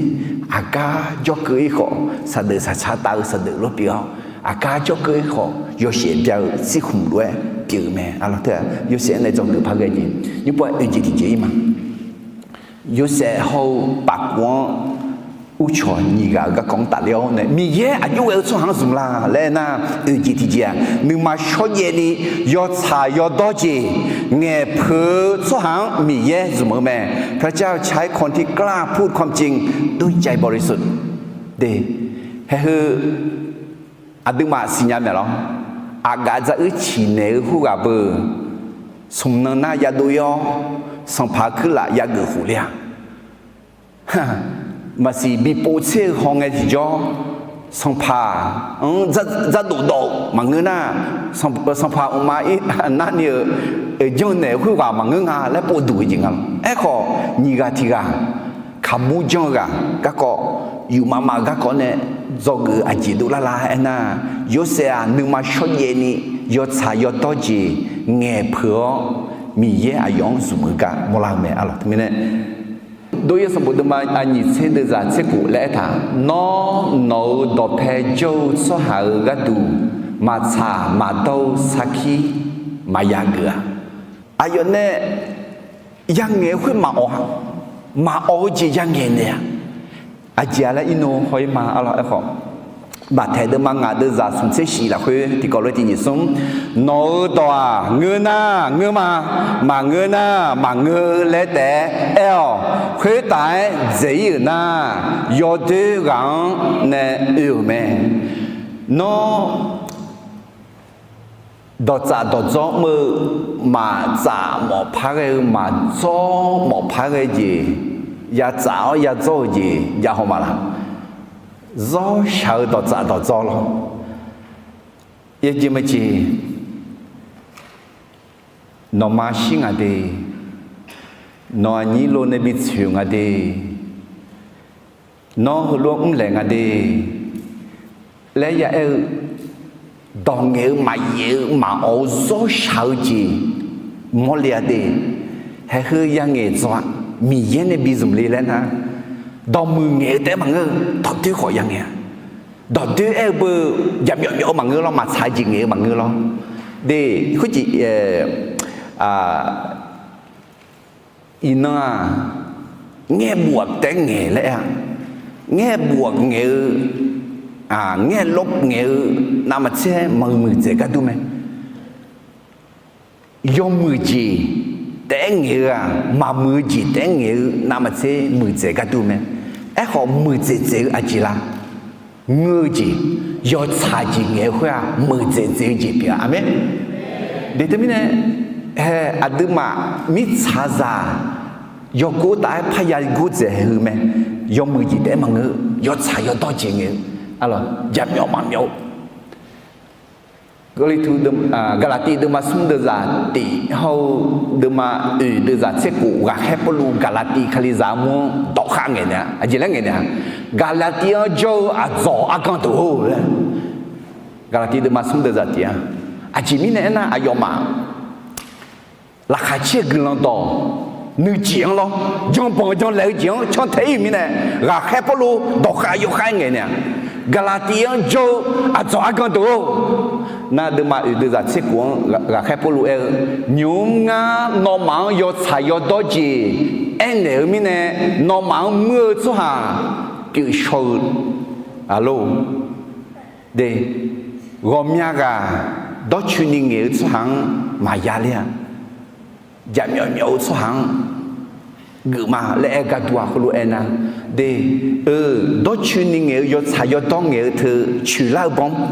aqgar jawrkeuv-ir khawf saqdeuf saqtsaq taf-eu saqdeuf lof pyeuf-awr, aqgar jawrkeuv-ir khawf yawshaef bya-eu tsirkhmq lof-aer pyeuf-eu mae. Arlawq teu-aq Yorsaev-anr nae dzawgeuf par ghae jeq nymr pov-aer oeq jeq tiqjeq-ir ma. Yorsaev hawr-eu pafkhof-anr uqcawq nyiq ghaq-euq garkawv-anr tafler-awr nae, Miqyaer aqjox ghae-eu tsawrhaq-anr zmq la laer aernar, oeq jeq tiqjeq-aq, nuima shawrjaev ni yawtsaq yawdawr jeq ngaeqpeuq-eu tsawrhaq-anr Miqyaer zmq-eu mae. พระเจ้าใช้คนที่กล้าพูดความจริงด้วยใจบริสุทธิ์ de. Haeq heu aqduimaf siqnya maeq lawr. Aqgaf dzaruir ciqnaeq-eu khoerghaq beu, smq nan nar yadov-ir-awr, sanqpaq-eu kuirlaf yageuf khof ler-a. Maqsiq bi povtser-eu hawngae tiqjawr, sanqpaq-anr dzardof dawv-eu maqngeur nar, sanqpaq mqma-ir narni-euq janrnaeq-eu khoerghaq maqngeur nga laer povduq-eu jeq nga lawr. Aerkhawf, nyiq ghaq tiq ghaq kaqmur janr-eu ghaq garkawv, yufmav mav-eu garkawv nae dzawgeuf-eu aqjeq dovlar la aernar, Yorsaev-aq nuima shawrjaev ni yawtsaq yawdawr jeq ngaeqpeuq-awr, Miqyaer aqyawf-anr zmq-eu gar mawrlar-eu mae. Arlawq teumirnae, Dov-ir sanqbof deuvma aqnyiq tser deuvzaq tser khof laer aertaq, Nawr nawq-euq dawqpae jawr-eu tsawrhaq-euq gharduq maqtsaq maqdawr-eu sarkir maqya geuf-a. Aqyawf nae yangaeq-eu khoer maqawq-a. Maqawq-eu jeq yangaeq naeq-a. Aqjeq-a laer irnov haw-ir ma. Arlawq aerkhawf, Maqtaeq deuvma ngaq deuvzaq smq tser shif lafkhoer tiqkawv lof-aer tiq nyiq smr, Nawq-euq dawq-aq ngeur nar ngeur ma, maqngeur nar maqngeur laer taef-aer aer-awq. Khoertav-aer dzaeq-ir-euq nar, yawdoer ghaq-anr nae oe-euq mae. Nawr dawqtsaf dawqdzawr mr-eu, maqtsaf mawf par ghae-eu, maqdzawr mawf par ghae jeq, yatsaf-awr yadzawr-eu jeq jav haw ma laq? Zawrshaq-eu dawqtsaf dawqdzawr lawr. Yawjeq maqjeq, nawqma shir nga de, nawq aqnyir lo nae bitsoeq nga de, nawr heulof-aer mrlaeq nga de laer ya aer-eu, dawq ngaeq-eu maqyaef-eu maqawq-eu zawrshaq-eu jeq mawrle-a de. Haeq heu yangaeq dzaw-a, Miqyaer nae bi zmq le laer nar, dawqmuiq ngaeq-eu taef-aer maqngeur, dawqdoer khawf yangaeq-a. Dawqdoer aer-eu beu jaqmyawf myawf-eu maqngeur lawr, maqtsaq-eu jeq ngaeq-eu maqngeur lawr. De, khoerjeq iqnan-aq, ngaerbof-aq taef-aer ngaeq laer aer-a. Ngaerbof-aq ngaeq-eu, ngaerlof ngaeq-eu navmaqtser maqmuiq dzaeq gar dur mae. Yawmuiq jeq taef-aer ngaeq-eu-aq, maqmuiq-eu jeq taef-aer ngaeq-eu navmaqtser muiqdzaeq gar dur mae. Aerkhawf, muiqdzaeq dzaeq-eu aqjeq la? Ngeur-eu jeq, yawtsaq jeq ngaeq-eu khoer-aq, muiqdzaeq dzaeq-eu jeq pyeuf-a. Aqmeq. De teumirnae, hae aqduimaf mirtsaqzaq yawgor taf-aer parya gor dzaeq haeq-eu mae. Yawmuiq jeq taef-aer maqngeur, yawtsaq yawdawr jeq ngaeq-eu, jaqmyawf maqmyawf-eu Gaqlaqtiv deuvma smr deuvzaq tif hawr-eu deuvma oeq deuvzaq tser khof, ghaqkhaer Pawrluv Gaqlaqtiv Kalizaq armur-anr dawqkhav ngaeq naeq-a. Aqjeq laer ngaeq naeq-a, Gaqlaqtiv-anr jawr-eu aqdzawq argan deuq-or laer. Gaqlaqtiv deuvma smr deuvzaq tif-a. Aqjeq mirnae aernar, aqyawfmaf laqkhaq caer-eu guiqlanq dawq nuijeq-anr lawr, janbanq janlaeq-eu jeq-anr cantae-ir-euq mirnae, ghaqkhaer Pawrluv dawqkhav yawkhav-aer ngaeq naeq-a. Gaqlaqtiv-anr jawr-eu aqdzawq argan deuq-or, Nar deuvma oeq deuvzaq tser khof-anr ghaqkhaer Pawrluv aer-eu, nymq-mr ngar nawmaf-anr yawtsaq yawdawr jeq aernaeq-eu mirnae, nawmaf-anr muir-eu tsawrhaq pyeufshaw-eu, aqlor, de, ghawqmya ghaq dawrcoeni ngaeq-eu tsawrhaq-anr maqya ler-a. Jaqmyawf myawf-eu tsawrhaq-anr geufma laer aer-eu garduq-aq, khoerlof-aer nar, de, eu, dawrcoeni ngaeq-eu yawtsaq yawdawr ngaeq-eu teu coeqlar-eu bawr-anr,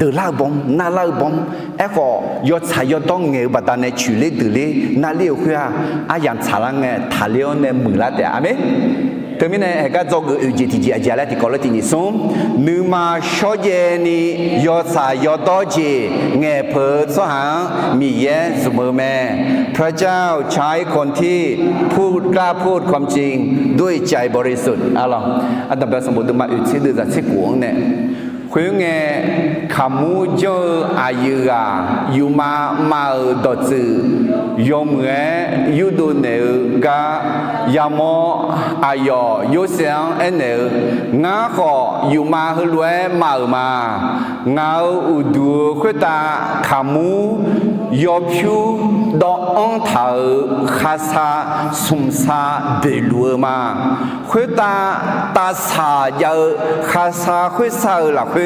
deuqlar-eu bawr-anr, narlar-eu bawr-anr, aerkhawf yawtsaq yawdawr ngaeq-eu baqdanae coeqler deuqler narler-eu khoer-aq, aryamq tsaqlar ngae taqler-awr nae muiqlar taef-a. Aqmeq. Teumirnae haeqgar dzawgeuf oeq jeq tiqjeq aqjeq laer tiqkawv laer tiqnyiq smr, nuima shawrjaev ni yawtsaq yawdawr jeq ngaeqpeuq-eu tsawrhaq-anr Miqyaer zmq-eu mae. พระเจ้าใช้คนที่พูดกล้าพูดความจริงด้วยใจบริสุทธิ์ arlawq. Ardanqbae sanqbof deuvma oeq tser deuvzaq tser khof-anr nae, khoerngae, kaqmur janr-eu aqyuif ghaq yufmav mav-euq dawqtsuif yawmuiq-aer yurdov naeq-eu gar yamawr, aqyawf Yorsaev-anr aernaeq-eu, Ngar khawf yufmav heulof-aer mav-euq ma. Ngaq-euq uqduq-eu khoertav kaqmur yawpyur dawv-anr taq-euq khaqsaq smqsaq boeqluf-eu ma. Khoertav tavsaq jav-eu khaqsaq khoersaq-euq lafkhoer,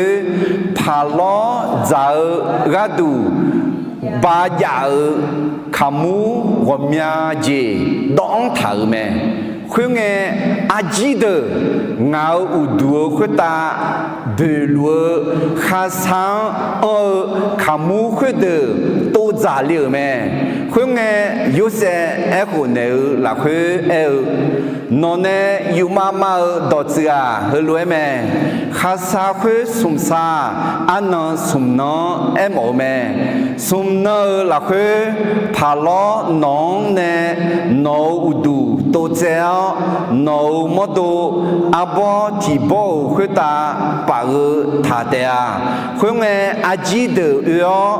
paqlawr dzaq-eu gharduq ba jav-eu kaqmur ghawqmya jeq dawv-anr taq-euq mae. Khoerngae, arjir deuq ngaq-euq uqduq-eu khoertav boeqluf-eu khaqsaq-anr anr-eu kaqmur khoerdeuq tovdzaq le-euq mae. Khoerngae, Yorsaev aerkhof naeq-eu lafkhoer aer-eu, Nawqnae yufmav mav-eu dawqtsuif-aq, heulof-aer mae. Khaqsaq khoer smqsaq arnan smqnan-anr aermawf-eu mae. Smqnan-euq lafkhoer paqlawr nawq-anr nae nawq-euq uqduq tovtsaev-awr, nawq-euq mawrdo arbawr tiq bawr-euq khoertav paf-eu taq taef-a. Khoerngae, arjir deuq oe-awr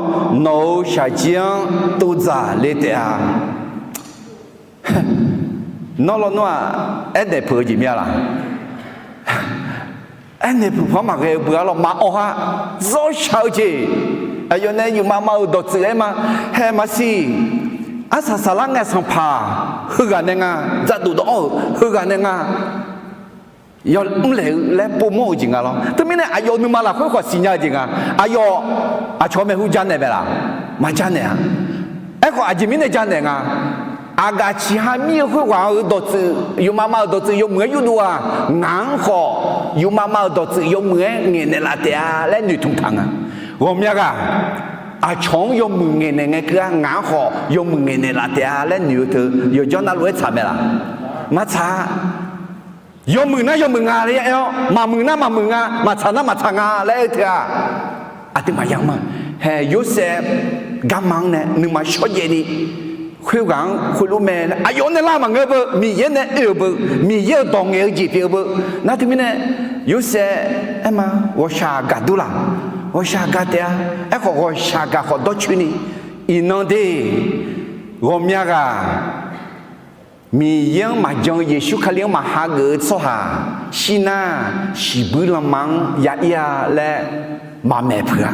nawq-euq shaqjir-anr tovdzaq le taef-a. Nawr lawnmr-aq, aernaeq peuq-eu jeq mir-a laq? Aernaeq peuq paq-anr maqghae-eu beu-a lawr, maqawq ha. Zawrshaq-eu jeq, aqyawf nae yufmav mav-euq dawqtsuif-aer ma. Hae maqsiq, arsaq saqlar ngae sanqpaq heughaq nae nga, dzaqdof dawv-anr-euq heughaq nae nga, yawmr laeq-eu laer povmawr-eu jeq nga lawr. Teumirnae aqyawf nuima lafkhoer khawf siqnya-eu jeq nga. Aqyawf aqcawq maeqhu janaeq mae laq? Maqjanaeq-a. Aerkhawf aqjeq mirnae janaeq nga. Aqgaf ciqha mir-eu khoerghaq-euq dawqtsuif, yufmav mav-euq dawqtsuif yawmuiq-aer yurdov-aq, ngaq-anr khawf yufmav mav-euq dawqtsuif yawmuiq-aer ngaeqnaeq laf taef-a laer noeqtmq taq nga. Ghawqmya ghaq aqcawq-anr yawmuiq ngaeqnaeq ngae keuv-a, ngaq-anr khawf yawmuiq ngaeqnaeq laf taef-a laer noeq-eu teu yawqjawr navluf-aer tsaq mae laq? Maqtsaq-a. Yawmuiq nar yawmuiq nga laer aer-awr, maqmuiq nar maqmuiq nga, maqtsaq nar maqtsaq nga laer aer-eu teu-aq, aqduimaf yamr-a. Hae, Yorsaev garma-anr nae nuima shawrjaev ni khoerghaq-anr khoerlof mae laer aqyawf nae lar maqngeur beu, Miqyaer nae oe-euq beu, Miqyaer-euq dawq ngaeq-eu jeq pyeuf-eu beu. Nar teumirnae Yorsaev aer ma, ghawqshaq gaqdur laq? Ghawqshaq gaq taef-a. Aerkhawf ghawqshaq gaq khawf dawrcoeni, iqnan de, ghawqmya ghaq Miqyaer-anr maqjan-eu, Yeqsur Kali-anr maqha geuf-eu tsawrhaq shirnar, shiqbuir lanma-anr ya ir-a laer maqmaeq peuq-a.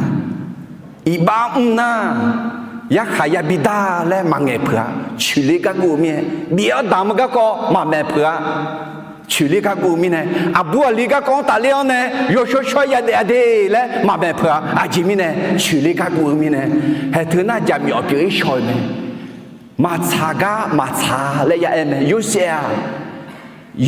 Iqbax mr nar, yarkhaq yabi dar laer maqngaeq peuq-a. Coeqler garkuv-eu mirnae, bif-awr damq-eu garkawv maqmaeq peuq-a. Coeqler garkuv-eu mirnae, aqbur aqli garkawv-anr tafler-awr nae yawshawr shawr-aer yadaef-a de laer maqmaeq peuq-a. Aqjeq mirnae, coeqler garkuv-eu mirnae, haeq teu nar jaqmyawf pyeuf-ir shaw-eu mae. Maqtsaq gar maqtsaq laer ya aer mae. Yorsaev-aq,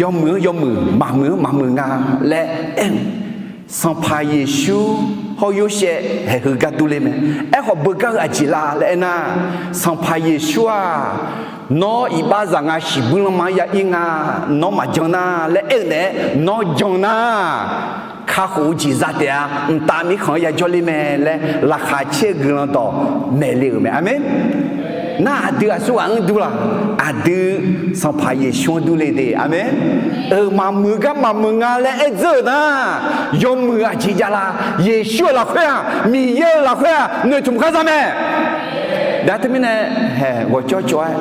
yawmuiq-anr yawmuiq, maqmuiq-anr maqmuiq nga laer aer-eu, Sanqpaq Yeqsur hawr Yorsaev haeq heu gar durler mae. Aerkhawf beugar-eu aqjeq la laer aernar, Sanqpaq Yeqsur-aq, nawr iqbax zaq nga, shiqbuir lanma-anr ya ir nga, nawr maqjan nar laer aer-eu naeq-aer, nawr jan nar, kakhof-eu jeq za taef-a, mqtav mirkhanq-anr yajawr ler mae laer laqkhaq caer-eu guiqlanq dawq maeqle-euq mae. Aqmeq. Nar aqdui aqsurghaq-anr dur laq? Aqdui Sanqpaq Yeqsur-anr durle de. Aqmeq. Euq maqmuiq gar maqmuiq nga laer aer dzeur-euq nar, yawmuiq aqjeq jav la? Yeqsur-euq lafkhoer-aq, Miqyaer-euq lafkhoer-aq, noeqtmq khar za mae. Dar teumirnae, haeq ghawqcawv cawv-aer,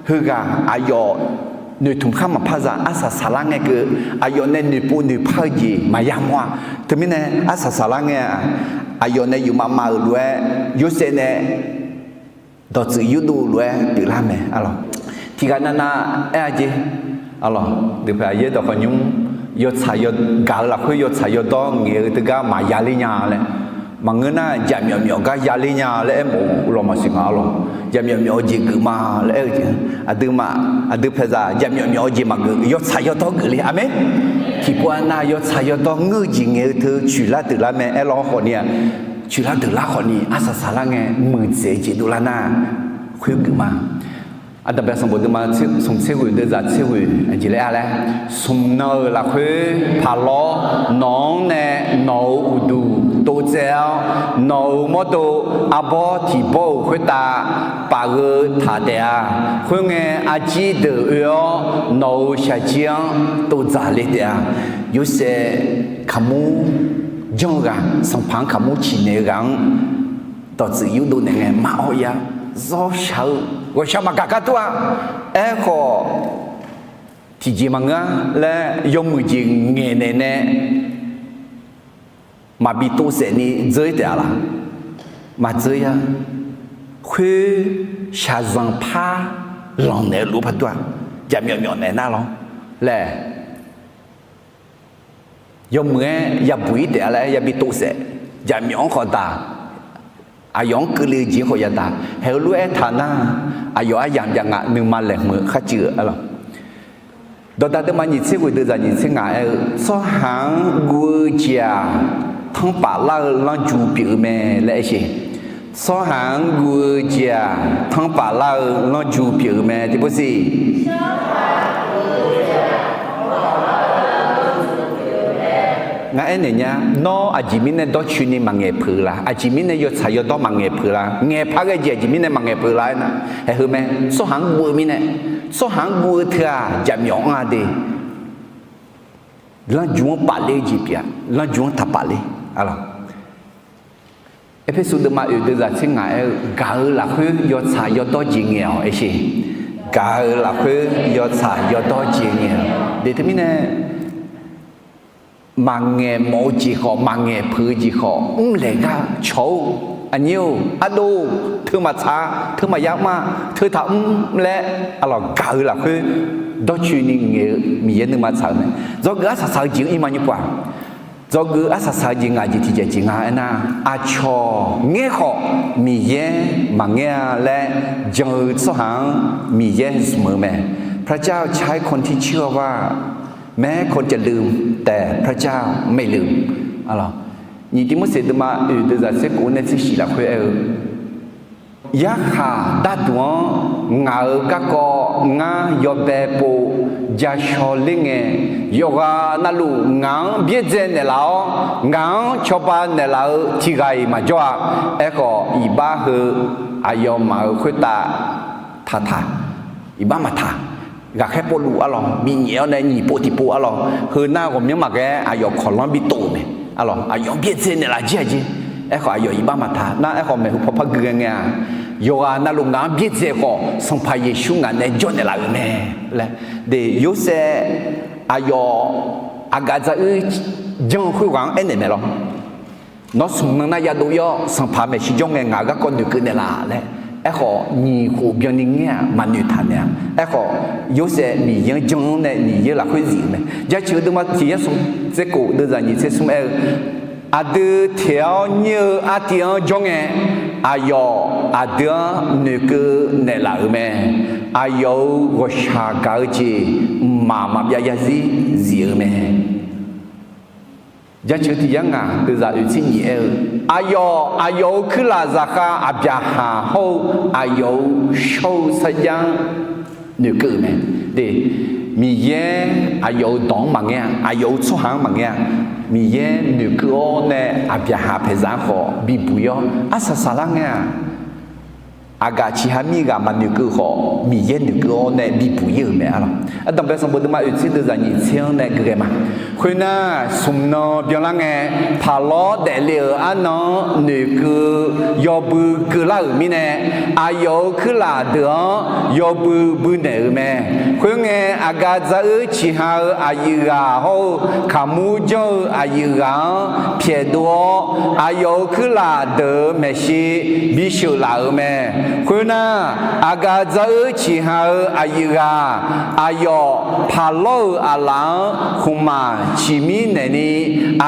heughaq aqyawf noeqtmq khar maqpar za. Arsaq saqlar ngae keuv, aqyawf nae noeqpov noeqpar-eu jeq maqya mawr-a. Teumirnae arsaq saqlar ngae-aq, aqyawf nae yufmav mav-euq lof-aer, Yorsaev nae dawqtsuif yurdov-eu lof-aer pyeuflar mae, arlawq. Tiqghaq navnav aer-a jeq, arlawq, deuq paeq aqyaer dawqkawq nymr, yawtsaq yawgaq-eu lafkhoer yawtsaq yawdawr ngaeq-eu teugar maqya ler nya laer, maqngeur nar jaqmyawf myawf gar ya ler nya laer aermawf-eu lawq maqsiq nga, arlawq. Jaqmyawf myawf-eu jeq geuf ma laer aer-eu jeq, aqduimaf aqdui paeqzaq jaqmyawf myawf-eu jeq maqgeuf, yawtsaq yawdawr geuf le, aqmeq. Tiqpov-a nav yawtsaq yawdawr ngeur-eu jeq ngaeq-eu teu coeqlar deuqlar mae, aerlawr khawfni-aq, coeqlar deuqlar khawfni arsaq saqlar ngae muiqdzaeq-eu jeq dovlar nar khoergeuf ma. Aqdaq bae sanqbof deuvma smq tser ghoeq deuvzaq tser ghoeq aqjeq laer-a laer, smq nan-euq lafkhoer paqlawr nawq-anr nae nawq-euq uqduq tovtsaev-awr, nawq-euq mawrdo arbawr tiq bawr-euq khoertav paf-eu taq taef-a. Khoerngae arjir deuq oe-awr nawq-euq shaqjir-anr tovdzaq le taef-a. Yorsaev kaqmur janr-eu ghaq, sanqpaq-anr kaqmur ciqnaeq-eu ghaq-anr dawqtsuif yurdov naeq ngae maqawr ya, zawr shaq-eu ghawqshaq maqgaq gar tur-a. Aerkhawf, tiqjeq maqngeur-a laer yawmuiq jeq ngaeqnaeq nae maqbi tovsaef ni dzeur-ir taef-a laq? Maqdzeur-ir-a. Khoer shaqzanq par lanqnaeq-eu lof-aer par dur-a. Jaqmyawf myawf naeq nar lawr laer yawmuiq-aer yabuq-ir taef-a laer yabi tovsaef, jaqmyawf-anr khawf daq, aqyawf-anr keuvle-eu jeq-anr khawf yadaq. Haeq-eu lof-aer taq nar, aqyawf aryamq jav nga, nuima laeqhmq-eu kharcuiv-eu, arlawq. Dawqdaq deuvma nyiq tser ghoeq deuvzaq nyiq tser ngaq aer-eu, tsawrhaq-anr guv-eu jeq-aq, tanrpaf lar-eu lanrju pyeuf-eu mae laer aer sheq. Tsawrhaq-anr guv-eu jeq-aq, tanrpaf lar-eu lanrju pyeuf-eu mae. Tiqpov siq. Ngar aernaeq nya, nawr aqjeq mirnae dawrcoeni maqngaeq peuq-eu la? Aqjeq mirnae yawtsaq yawdawr maqngaeq peuq la? Ngaeqpar ghae jeq aqjeq mirnae maqngaeq peuq la aernar, haeq heu mae. Tsawrhaq-anr guv-eu mirnae, tsawrhaq-anr guv-eu teu-aq jaqmyawf anr-a de. Lanrju-anr pafler-eu jeq pyeuf-a, lanrju-anr taqpaf ler, arlawq. Erpersu deuvma oeq deuvzaq tser ngaq aer-eu, gaq-eu lafkhoer yawtsaq yawdawr jeq ngaeq-awq aer sheq. Gaq-eu lafkhoer yawtsaq yawdawr jeq ngaeq-awq. Deq teumirnae maqngaeq mawf-eu jeq khawf, maqngaeq peuq-eu jeq khawf, mrlaeq gar cawq-or, aqnyir-or, ardov-or, teu maqtsaq, teu maqya mr-a, teu taq mr laer, arlawq, gaq-eu lafkhoer dawrcoeni ngaeq-eu Miqyaer nuima tsaq-eu mae. Dzawgeuf arsaq saq-eu jeq-anr ir ma nymr pov-aq. Dzawgeuf arsaq saq-eu jeq ngaq jeq tiqjeq jeq nga aernar, aqcawq ngaer khawf Miqyaer maqngaer-a laer jan-eu tsawrhaq-anr Miqyaer zmq-eu mae. พระเจ้าใช้คนที่เชื่อว่าแม้คนจะลืม แต่พระเจ้าไม่ลืม Nyiq Tiqmorseq deuvma oeq deuvzaq tser kof nae tser shif lafkhoer aer-eu, yarkhaq darduq-anr ngaq-euq garkawv ngar yawbae pov ja shaw ler ngae, yawqghaq navluf ngaq-anr byaerdzae naeqlaf-awr, ngaq-anr cawba naeqlaf-eu tiq ghaq-iq maqjawr-a. Aerkhawf, iqbax heu aqyawfmaf-euq khoertav taqtaq, iqbax maqtaq. Ghaqkhaer povluf arlawq, binyaef-awr nae nyiq pov tiqpov arlawq, heu nar ghawqmyanr maqghae-aer aqyawf kawqlanr bitov-euq mae. Arlawq, aqyawf-anr byaerdzae naeqlaf jir-a jeq. Aerkhawf, aqyawf iqbax maqtaq nar, aerkhawf maeqhu paw par gui ghae ngae-aq, yawqghaq navluf ngaq-anr byaerdzae khawf, Sanqpaq Yeqsur ngaq nae jawr naeqlaf-euq mae laer. De, Yorsaev aqyawf aqgaf dzaruir janr-eu khoerghaq-anr aernaeq mae lawr. Nawr smq nan nar yadov ir-awr, Sanqpaq maeqshi jawr ngae ngaq-euq garkawv noeqkeuv naeqlaf laer. Aerkhawf, nyiq khof byanni ngaer-aq maqnoeq taq naeq-a. Aerkhawf, Yorsaev Miqyaer-anr jan-anr nae Miqyaer lafkhoer zif-euq mae. Jaceuq deuvma tiq yar smq tser kof deuvzaq nyiq tser smr aer-eu, aqdui teq-awr nyaer-eu artiv-anr jawr ngae, aqyawf aqdui-anr noeqkeuv naeqlaf-euq mae. Aqyawf-euq ghawqshaq gaq-eu jeq mqmaq maqbyav yarzir zif-euq mae. Jaceuq tiq yar ngaq deuvzaq oeq tser nyiq aer-eu, aqyawf aqyawf-euq kuirlaf zaqkhav Aqbyaqhaq hawr-eu aqyawf-euq shawr-eu sarjax-anr noeqkeuv-euq mae. De, Miqyaer aqyawf-euq dawq-anr maqngaer-a, aqyawf-euq tsawrhaq-anr maqngaer-a. Miqyaer noeqkeuv-awr nae Aqbyaqhaq paeqzaq-anr khawf bibuq ir-awr arsaq saqlar ngae-aq, aqgaf ciqha mir ghaq maqnoeqkeuv khawf, Miqyaer noeqkeuv-awr nae bibuq ir-euq mae, arlawq. Ardanqbae sanqbof deuvma oeqtser deuq zaqnyiq tser-anr nae geuf ghae ma. Khoernar, smq nan byanlar ngae, paqlawr daefle-euq arnan-anr noeqkeuv yawbui keuvlar-euq mirnae, aqyawf-euq kuirlaf deuq-anr yawbui bui naeq-euq mae. Khoerngae, aqgaf dzar-eu ciqha-eu aqyuif ghaq hawr-eu kaqmur janr-eu aqyuif ghaq-anr pyaeqdov-awr, aqyawf-euq kuirlaf deuq-euq maeqshi bisheuq laf-euq mae. Khoernar, aqgaf dzar-eu ciqha-eu aqyuif ghaq, aqyawf paqlawr-euq aqlaf-anr khmqmaq ciqmir naeqni,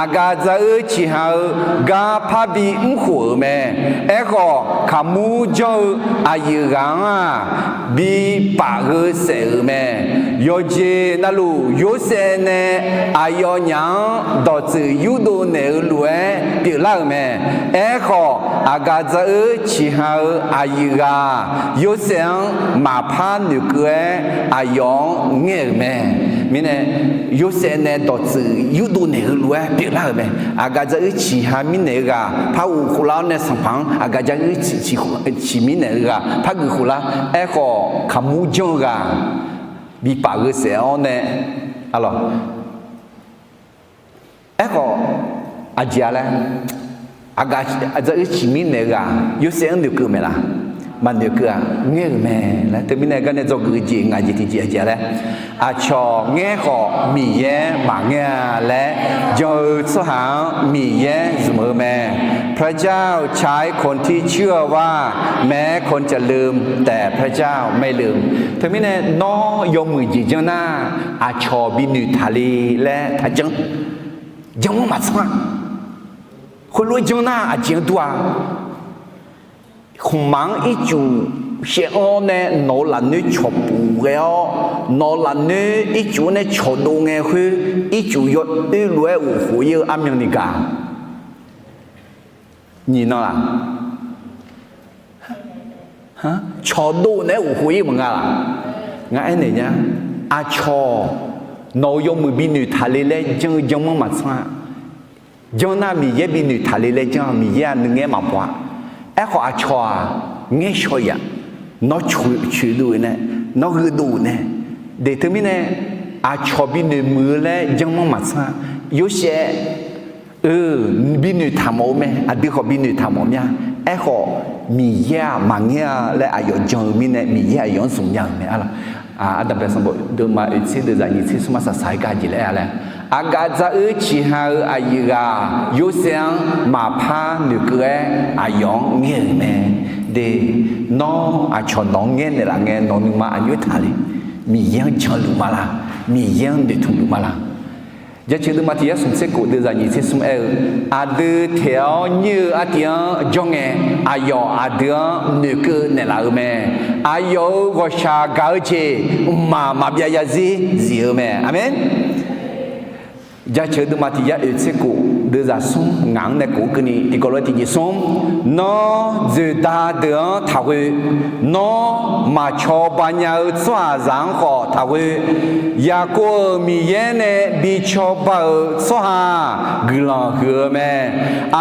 aqgaf dzar-eu ciqha-eu gar parbi mrkhof-euq mae. Aerkhawf, kaqmur janr-eu aqyuif ghaq-anr-aq, bi paf gheu saef-euq mae. Yawqjeq navluf, Yorsaev nae aqyawfnyaf-anr dawqtsuif yurdov naeq-eu lof-aer pyeuflar-euq mae. Aerkhawf, aqgaf dzar-eu ciqha-eu aqyuif ghaq, Yorsaev-anr maqpar noeqkeuv-aer aqyawf-anr ngaer-euq mae. Mirnae, Yorsaev nae dawqtsuif yurdov naeq-eu lof-aer pyeuflar-euq mae. Aqgaf dzar-eu ciqha mirnaeq-eu ghaq par ghof khoflar-awr nae, sanqpaq-anr aqgaf dzar-eu ciqmir naeq-eu ghaq par geuf khoflar. Aerkhawf, kaqmur janr-eu ghaq bi paf gheu saef-awr nae, arlawq. Aerkhawf, aqjeq-a laer, aqgaf dzar-eu ciqmir naeq-eu ghaq Yorsaev-anr noeqkeuv maeq laf? Maqnoeqkeuv-aq, ngaer-euq mae laer. Teumirnae garnae dzawgeuf-eu jeq ngaq jeq tiqjeq aqjeq-a laer, aqcawq ngaer khawf Miqyaer maqngaer-a laer jan-eu tsawrhaq-anr Miqyaer zmq-eu mae. พระเจ้าใช้คนที่เชื่อว่าแม้คนจะลืม แต่พระเจ้าไม่ลืม. Teumirnae nawr yawmuiq jeq janr nar, aqcawq binoeq taqle laer taqjanr. Janr manr maqtsanr-a. Khoerlof-aer janr nar aqjeq-anr dur-a. Khmqmaq-anr ircuf shaev-anr nae nawq-eu lafnoer cawqpuf ghae-awr, nawq-eu lafnoer ircuf-anr nae cawqdov ngae khoer, ircuf yawoer lof-aer ghofkhof ir-eu armyanni gaq. Nyiq nan-aq, cawqdov naeq-aer ghofkhof ir maqnga laq? Ngar aernaeq nya. Aqcawq nawq-euq yawmuiq binoeq taqle laer janr-eu janr manr maqtsanr-a. Janr nar Miqyaer binoeq taqle laer janr-a. Miqyaer-aq nuingaer maqbaw-a. Aerkhawf aqcawq-aq, ngaer shaw-iq-aq, nawr coeqdov-euq nae, nawr gheudov-euq nae, de teumirnae aqcawq binoeq muiq-eu laer janr manr maqtsanr-a. Yorsaev-eu binoeq taqmawf-eu mae, aqdui khawf binoeq taqmawf mya. Aerkhawf, Miqyaer-aq maqngaer-a laer aqyawf jan-eu mirnae, Miqyaer aqyawf-anr zmqnya-euq mae, arlawq. Ardanqbae sanqbof deuvma oeqtser deuq zaqnyiq tser smr ma saqsaq-aer gar jeq laer-a laer, aqgaf dzar-eu ciqha-eu aqyuif ghaq Yorsaev-anr maqpar noeqkeuv-aer aqyawf-anr ngaer-euq mae. De, nawr aqcawq nawq-anr ngaer naeqlaf ngae nawq nuima aqjox taqle? Miqyaer-anr janluf ma laq? Miqyaer-anr noeqtmq luf ma laq? Jaceuq deuvma tiq yar smq tser kof deuq zaqnyiq tser smr aer-eu, aqdui taeq-awr nyir-eu artiv-anr jawr ngae, aqyawf aqdui-anr noeqkeuv naeqlaf-eu mae. Aqyawf-euq ghawqshaq gaq-eu jeq mqmaq maqbyav yarzir zif-eu mae. Aqmeq. Jaceuq deuvma tiq yar oeqtser kof deuq zaq smr ngaq-anr nae kof-eu keuvni tiqkawv lof-aer tiqjeq smr, nawr dzoeqda deuq-anr taqkhoe, nawr maqcawba nya-eu tsawrhaqzaq-anr khawf taqkhoe, Yaqkov-euq Miqyaer nae bi cawba-euq tsawrhaq-aq, guiqlanq huiq-eu mae.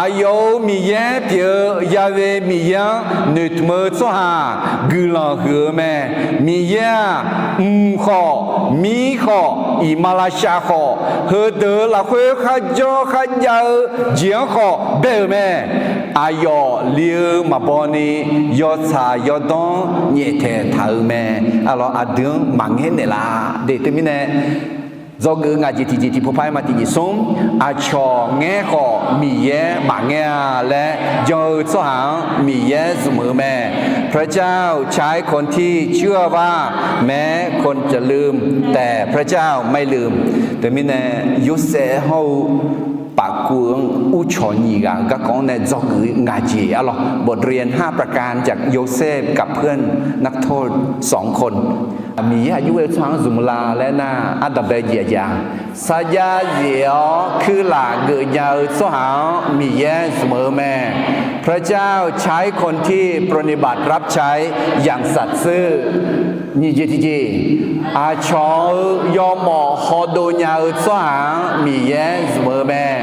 Aqyawf-euq Miqyaer pyeuf-eu Ya'we Miqyaer-anr noeqtmq-eu tsawrhaq-aq, guiqlanq huiq-eu mae. Miqyaer-aq, mq khawf, mir khawf, iqmalavshav khawf, heudeuq-euq lafkhoer kharjawr kharjav-eu jeq-anr khawf bae-euq mae. Aqyawf li-eu maqbaw ni, yawtsaq yawdawr-anr nyaeftaeq taq-euq mae. Arlawq, aqdui-anr maqngaer naeqlaf de teumirnae, dzawgeuf-eu ngaq jeq tiqjeq tiqpov par-aer ma tiqjeq smr, aqcawq ngaer khawf Miqyaer maqngaer-a laer jan-eu tsawrhaq-anr Miqyaer zmq-eu mae. พระเจ้าใช้คนที่เชื่อว่าแม้คนจะลืม แต่พระเจ้าไม่ลืม. Teumirnae, Yorsaev hawr-eu pafkuv-anr uvcawq nyiq ghaq-euq garkawv-anr nae dzawgeuf-eu ngaq jeq arlawq, บทเรียนห้าประการจากโยเซฟกับเพื่อนนักโทษสองคน Miqyaer aqjox ghae-eu tsawrhaq-anr zmq la laer nar, ardanqbae jeq aqjeq-a, sarjax zef-awr kuirlaf geufnya-eu tsawrhaq-anr Miqyaer zmq-eu mae. พระเจ้าใช้คนที่ปรนนิบัติรับใช้อย่างสัตย์ซื่อ Nyiq jeq tiqjeq, aqcawq-euq yawmawf hawdov nya-eu tsawrhaq-anr Miqyaer zmq-eu mae.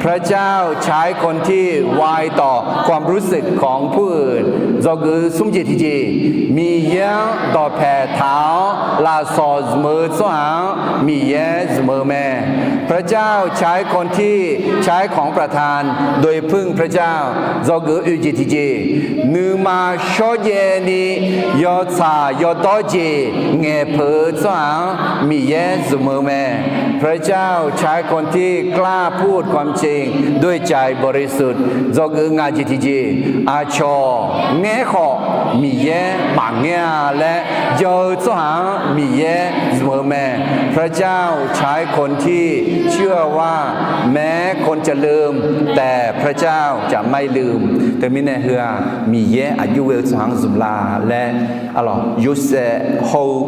พระเจ้าใช้คนที่ไวต่อความรู้สึกของผู้อื่น Dzawgeuf smr jeq tiqjeq, Miqyaer-anr dawqpae taq-awr lafsawq zmq-eu tsawrhaq-anr Miqyaer zmq-eu mae. พระเจ้าใช้คนที่ใช้ของประทานโดยพึ่งพระเจ้า Dzawgeuf oeq jeq tiqjeq, nuima shawrjaev ni yawtsaq yawdawr jeq ngaeqpeuq-eu tsawrhaq-anr Miqyaer zmq-eu mae. พระเจ้าใช้คนที่กล้าพูดความจริงด้วยใจบริสุทธิ์ Dzawgeuf ngaq jeq tiqjeq, aqcawq ngaer khawf Miqyaer maqngaer-a laer jan-eu tsawrhaq-anr Miqyaer zmq-eu mae. พระเจ้าใช้คนที่เชื่อว่าแม้คนจะลืม แต่พระเจ้าจะไม่ลืม Teumirnae heu-aq, Miqyaer aqjox ghae-eu tsawrhaq-anr zmq la laer, arlawq, Yorsaev hawr-eu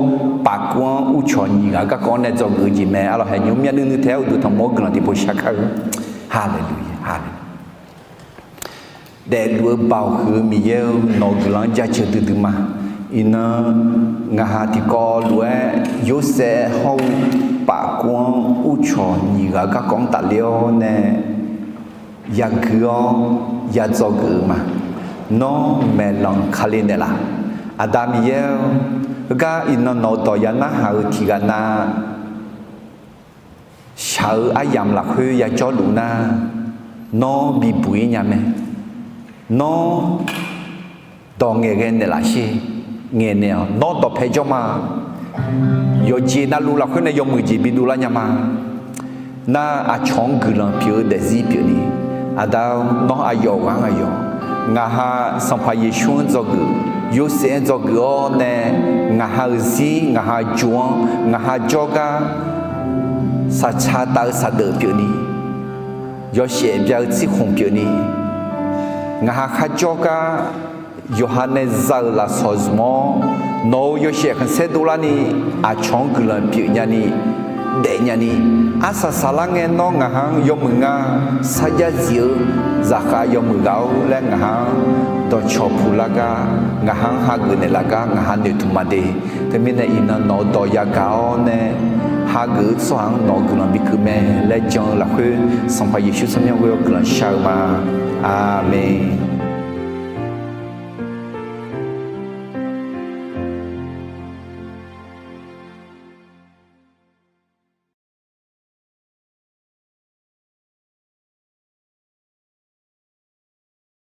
pafkuv-anr uqcawq nyiq ghaq garkawv-anr nae dzawgeuf-eu jeq mae. Arlawq, haeqnymr myavnuiv nuiv taef-aer uqduq tanqmawr-anr guiqlanq tiqpov shar kar-eu. Haleluya, haleluya. Daefluf-eu Baoq huiq-eu Miqyaer-eu, nawq-euq guiqlanq-anr jaceuq duidui ma. Iqnan ngaq ha tiqkawv lof-aer Yorsaev hawr-eu pafkuv-anr uqcawq nyiq ghaq garkawv-anr tafler-awr nae yagui-awr yadzawgeuf-eu ma. Nawr maeqlanq Kali naeqlaf. Aqda Miqyaer-or, heugar iqnan nawq-eu dawq ya narhaq-eu tiqghaq nav shaq-eu aryamq lafkhoer yajawrluf nar, nawr bibuq-ir nya mae. Nawr dawq ngaeqghae naeqlaf sher. Ngaeqnaeq-awq. Nawr dawqpae jawr ma. Yawqjeq navluf lafkhoer nae yawmuiq jeq bidov lar nya ma. Nar aqcawq-anr guiqlanq pyeuf-eu daefzir pyeufni, Aqda-or, nawr aqyawf ghaq-anr aqyawf, ngaq ha Sanqpaq Yeqsur-anr dzawgeuf, Yorsaev-anr dzawgeuf-awr nae, ngaq ha-euq zir, ngaq ha jox-anr, ngaq ha jawrgar saqca taf-eu saqdeuf pyeufni, yawshaef bya-eu tsirkhmq pyeufni, ngaq ha kharjawr gar yawqha nae za-euq lafsawq zmq-awr, nawq-euq yawshaef khanqsaer dovlarni aqcawq-anr guiqlanq pyeuf nyani, daef nyani, arsaq saqlar ngae nawr ngaq ha-anr yawmuiq nga, sarjax zif-eu zaqkhav yawmuiq ghaq-or laer ngaq ha-anr dawqcawq puqlar gar, ngaq ha-anr hageuf naeqlaf gar ngaq ha noeqtmq maqde. Teumirnae iqnan nawq-eu dawq yagaq-awr nae hageuf-eu tsawrhaq-anr nawq-eu guiqlanq bikeuv mae laer jan-eu lafkhoer Sanqpaq Yeqsur tsawrmyanr ghoe-awr guiqlanq shar-eu ma. Aqmeq.